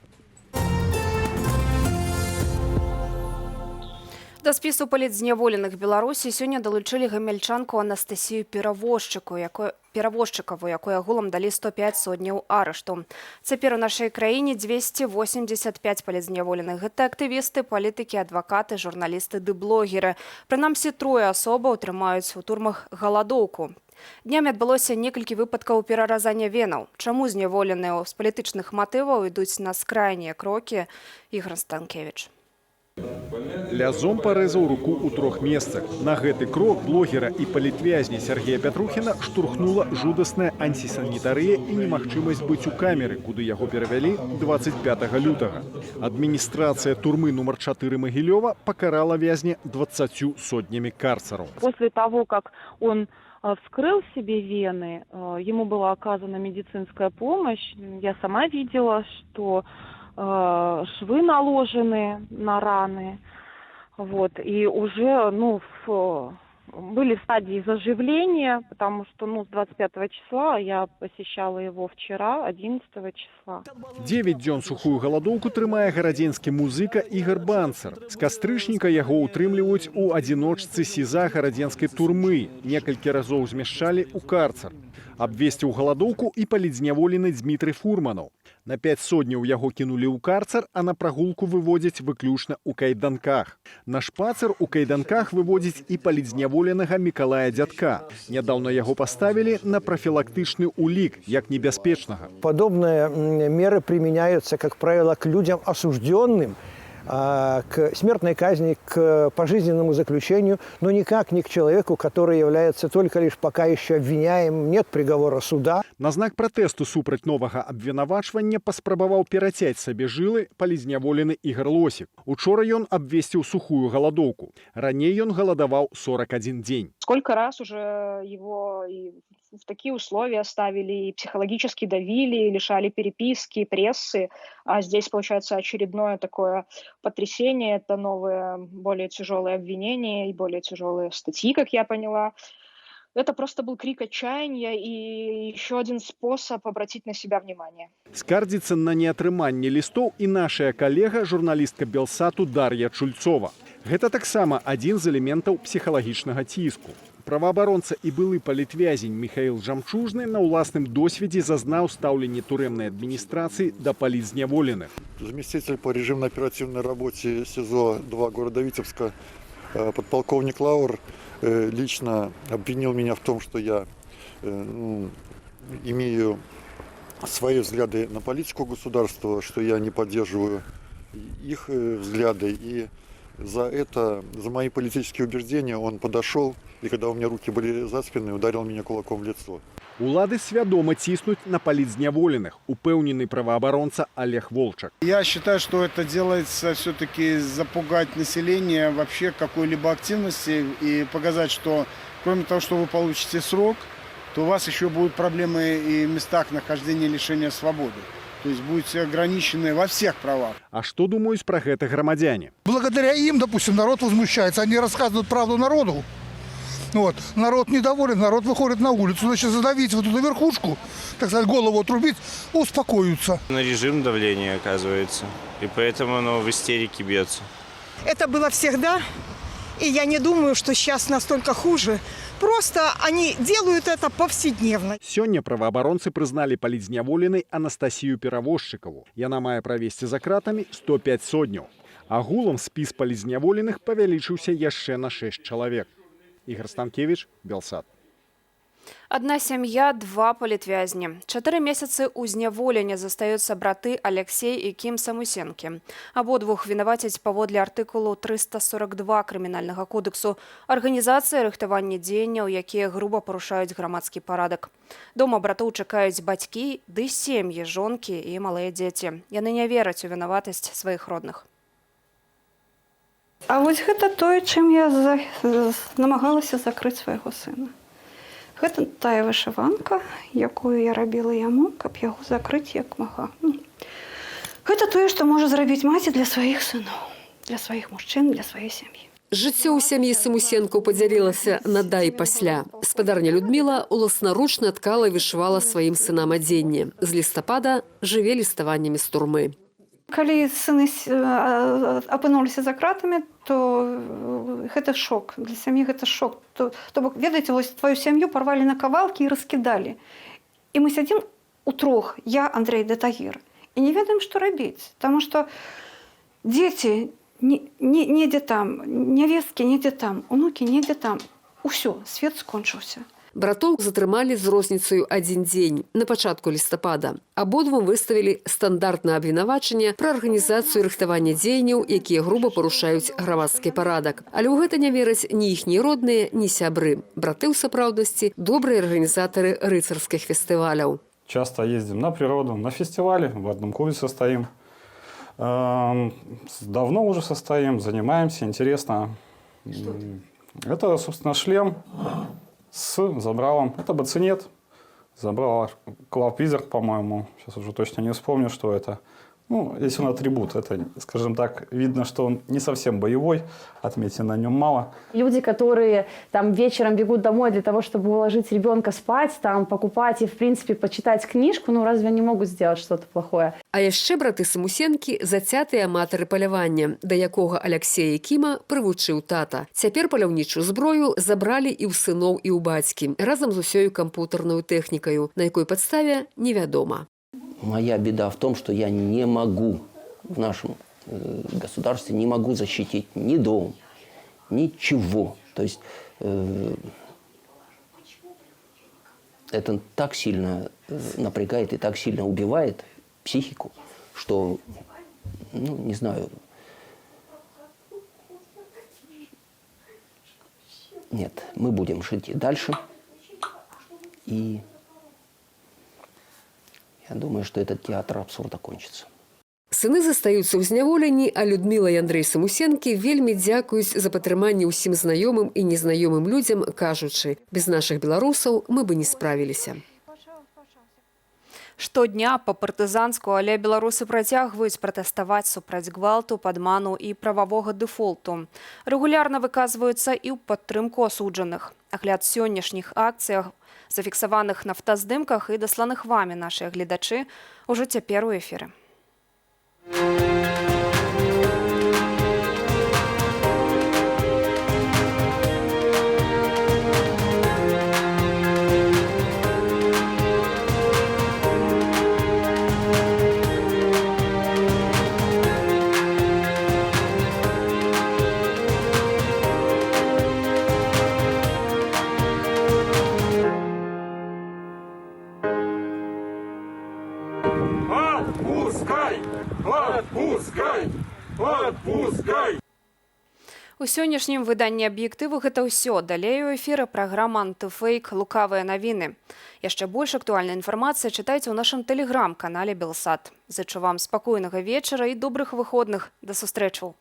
Да спісу палітзняволеных Беларусі сёння далучылі гамяльчанку Анастасію Перавозчыкаву, якой агулам далі 105 сотняў арышту. Цяпер у нашай краіне 285 палітзняволеных. Гэта актывісты, палітыкі, адвакаты, журналісты ды блогеры. Прынамсі, трое асобаў трымаюць у турмах галадоўку. Днямі адбылося некалькі выпадкаў пераразання венаў. Чаму зняволеныя з палітычных матываў ідуць на скрайнія крокі? Ігар Станкевіч. Лязом парэзаў руку ў трох месцах. На гэты крок блогера і палітвязня Сергея Пятрухіна штурхнула жудасная антисанітарыя і немагчымасць быць у камеры, куды яго перавялі 25 лютага. Адміністрацыя турмы нумар 4 Магілёва пакарала вязня 20 сотнямі карцараў. После того, как он вскрыл себе вены, ему была оказана медицинская помощь. Я сама видела, что швы наложены на раны, вот, и уже, ну, были в стадии заживления, потому что, ну, с 25 числа я посещала его вчера, 11 числа. 9 дзён сухую галадоўку трымае гарадзенскі музыка Ігар Банцар. З кастрычніка яго ўтрымліваюць у адзіночцы СІЗА гарадзенскай турмы. Некалькі разоў змяшчалі ў карцар. Абвесціў галадоўку і палітзняволены Дзмітрый Фурманаў. На 5 сотняў яго кінулі ў карцар, а на прагулку выводзяць выключна ў кайданках. На шпацыр у кайданках выводзіць і палітзняволенага Мікалая Дзядка. Нядаўна яго паставілі на прафілактычны ўлік, як небяспечнага. Подобные меры применяются, как правило, к людям осужденным, к смертной казни, к пожизненному заключению, но никак не к человеку, который является только лишь пока еще обвиняемым, нет приговора суда. На знак пратэсту супраць новага абвінавачвання паспрабаваў перацяць сабе жылы палітзняволены Ігар Лосік. Учора ён абвесціў сухую галадоўку. Раней ён галадаваў 41 дзень. Сколько раз уже его и в такие условия ставили, и психологически давили, лишали переписки, прессы. А здесь, получается, очередное такое потрясение. Это новые, более тяжелые обвинения и более тяжелые статьи, как я поняла. Это просто был крик отчаяния и еще один способ обратить на себя внимание. Скардзіцца на неатрыманне лістоў і нашая калега, журналістка Белсату Дар'я Чульцова. Гэта таксама адзін з элементаў псіхалагічнага ціску. Праваабаронца і былы палітвязень Міхаіл Жамчужны на ўласным досведзе зазнаў стаўленне турэмнай адміністрацыі да палітзняволеных. Заместитель по режимно-оперативной работе СИЗО-2 города Витебска подполковник Лаур лично обвинил меня в том, что я имею свои взгляды на политику государства, что я не поддерживаю их взгляды. И за это, за мои политические убеждения он подошел, и когда у меня руки были за спиной, ударил меня кулаком в лицо. Улады свядома ціснуць на палітзняволеных, упэўнены праваабаронца Олег Волчак. Я считаю, что это делается все-таки запугать население вообще какой-либо активности и показать, что кроме того, что вы получите срок, то у вас еще будут проблемы и в местах нахождения лишения свободы. То есть будете ограничены во всех правах. А што думаюць пра гэта грамадзяне? Благодаря им, допустим, народ возмущается. Они рассказывают правду народу. Вот. Народ недоволен, народ выходит на улицу. Значит, задавить вот эту верхушку, так сказать, голову отрубить, успокоятся. На режим давление оказывается, и поэтому оно в истерике бьется. Это было всегда, и я не думаю, что сейчас настолько хуже. Просто они делают это повседневно. Сёння праваабаронцы прызналі палітзняволенай Анастасію Перавозчыкаву. Яна мае правесці за кратамі 105 содняў. Агулам спіс палітзняволеных павялічыўся яшчэ на 6 чалавек. Ігар Станкевіч, Белсат. Адна сям'я, два палітвязні. 4 месяцы ў зняволенні застаюцца браты Аляксей і Кім Самусенкі. Абодвух вінавацяць паводле артыкулу 342 Крымінальнага кодэксу арганізацыя рыхтавання дзеянняў, якія груба парушаюць грамадскі парадак. Дома братоў чакаюць бацькі ды сем'і, жонкі і малыя дзеці. Яны не вераць у вінаватасць сваіх родных. А вось гэта тое, чым я намагалася закрыць свайго сына. Гэта тая вышыванка, якую я рабіла яму, каб яго закрыць як мага. Ну, гэта тое, што можа зрабіць маці для сваіх сыноў, для сваіх мужчын, для сваёй сям'і. Жыццё ў сям'і Самусенкаў падзялілася на да і пасля. Спадарня Людміла уласнаручна ткала і вышывала сваім сынам адзенне. З лістапада жыве ліставаннямі з турмы. Калі сыны апынуліся за кратамі, то гэта шок. Для сям'і гэта шок. То бок, ведаеце, вось твою сям'ю парвалі на кавалкі і раскідалі. І мы сядзім утрох, я, Андрей да Тагір, і не ведаем, што рабіць. Таму што дзеці недзе там, нявесткі недзе там, унукі недзе там. Усё, свет скончыўся. Братоў затрымалі з розніцаю адзін дзень на пачатку лістапада. Абодвум выставілі стандартнае абвінавачанне пра арганізацыю рыхтавання дзеянняў, якія груба парушаюць грамадскі парадак. Але ў гэта не вераць ні іхнія родныя, ні сябры. Браты ў сапраўднасці добрыя арганізатары рыцарскіх фестываляў. Часто ездим на природу, на фестивали, в одном клубе состоим. Давно уже состоим, занимаемся, интересно. Что это? Это, собственно, шлем с забралом. Это бацинет. Забрал Club Wizard, по-моему. Сейчас уже точно не вспомню, что это. Ну, если он атрибут, это, скажем так, видно, что он не совсем боевой, отметин на нем мало. Люди, которые там вечером бегут домой для того, чтобы уложить ребенка спать, там покупать и, в принципе, почитать книжку, ну разве они могут сделать что-то плохое? А яшчэ браты Самусенкі зацятыя аматары палявання, да якога Аляксея і Кіма прывучыў тата. Цяпер паляўнічую зброю забралі і ў сыноў, і ў бацькі, разам з усёю кампутарнаю тэхнікаю, на якой падставе невядома. Моя беда в том, что я не могу в нашем государстве, не могу защитить ни дом, ничего. То есть это так сильно напрягает и так сильно убивает психику, что, ну, не знаю. Нет, мы будем жить и дальше. И я думаю, что этот театр абсурда кончится. Сыны застаюцца ў зняволенні, а Людміла і Андрэй Самусенкі вельмі дзякуюць за падтрыманне ўсім знаёмым і незнаёмым людзям, кажучы, без нашых беларусаў мы бы не справіліся. Штодня па-партызанску, але беларусы працягваюць пратэставаць супраць гвалту, падману і прававога дэфолту. Рэгулярна выказваюцца і ў падтрымку асуджаных. Агляд сённяшніх акцыях, зафіксаваных на фотаздымках і дасланых вамі нашыя гледачы, ужо цяпер у эфіры. У сённяшнім выданні «Аб'ектыву» гэта ўсё. Далей у эфіры праграма «Антыфэйк. Лукавыя навіны». Яшчэ больш актуальнай інфармацыі чытайце ў нашым тэлеграм-канале «Белсат». Зычу вам спакойнага вечара і добрых выходных. Да сустрэчы!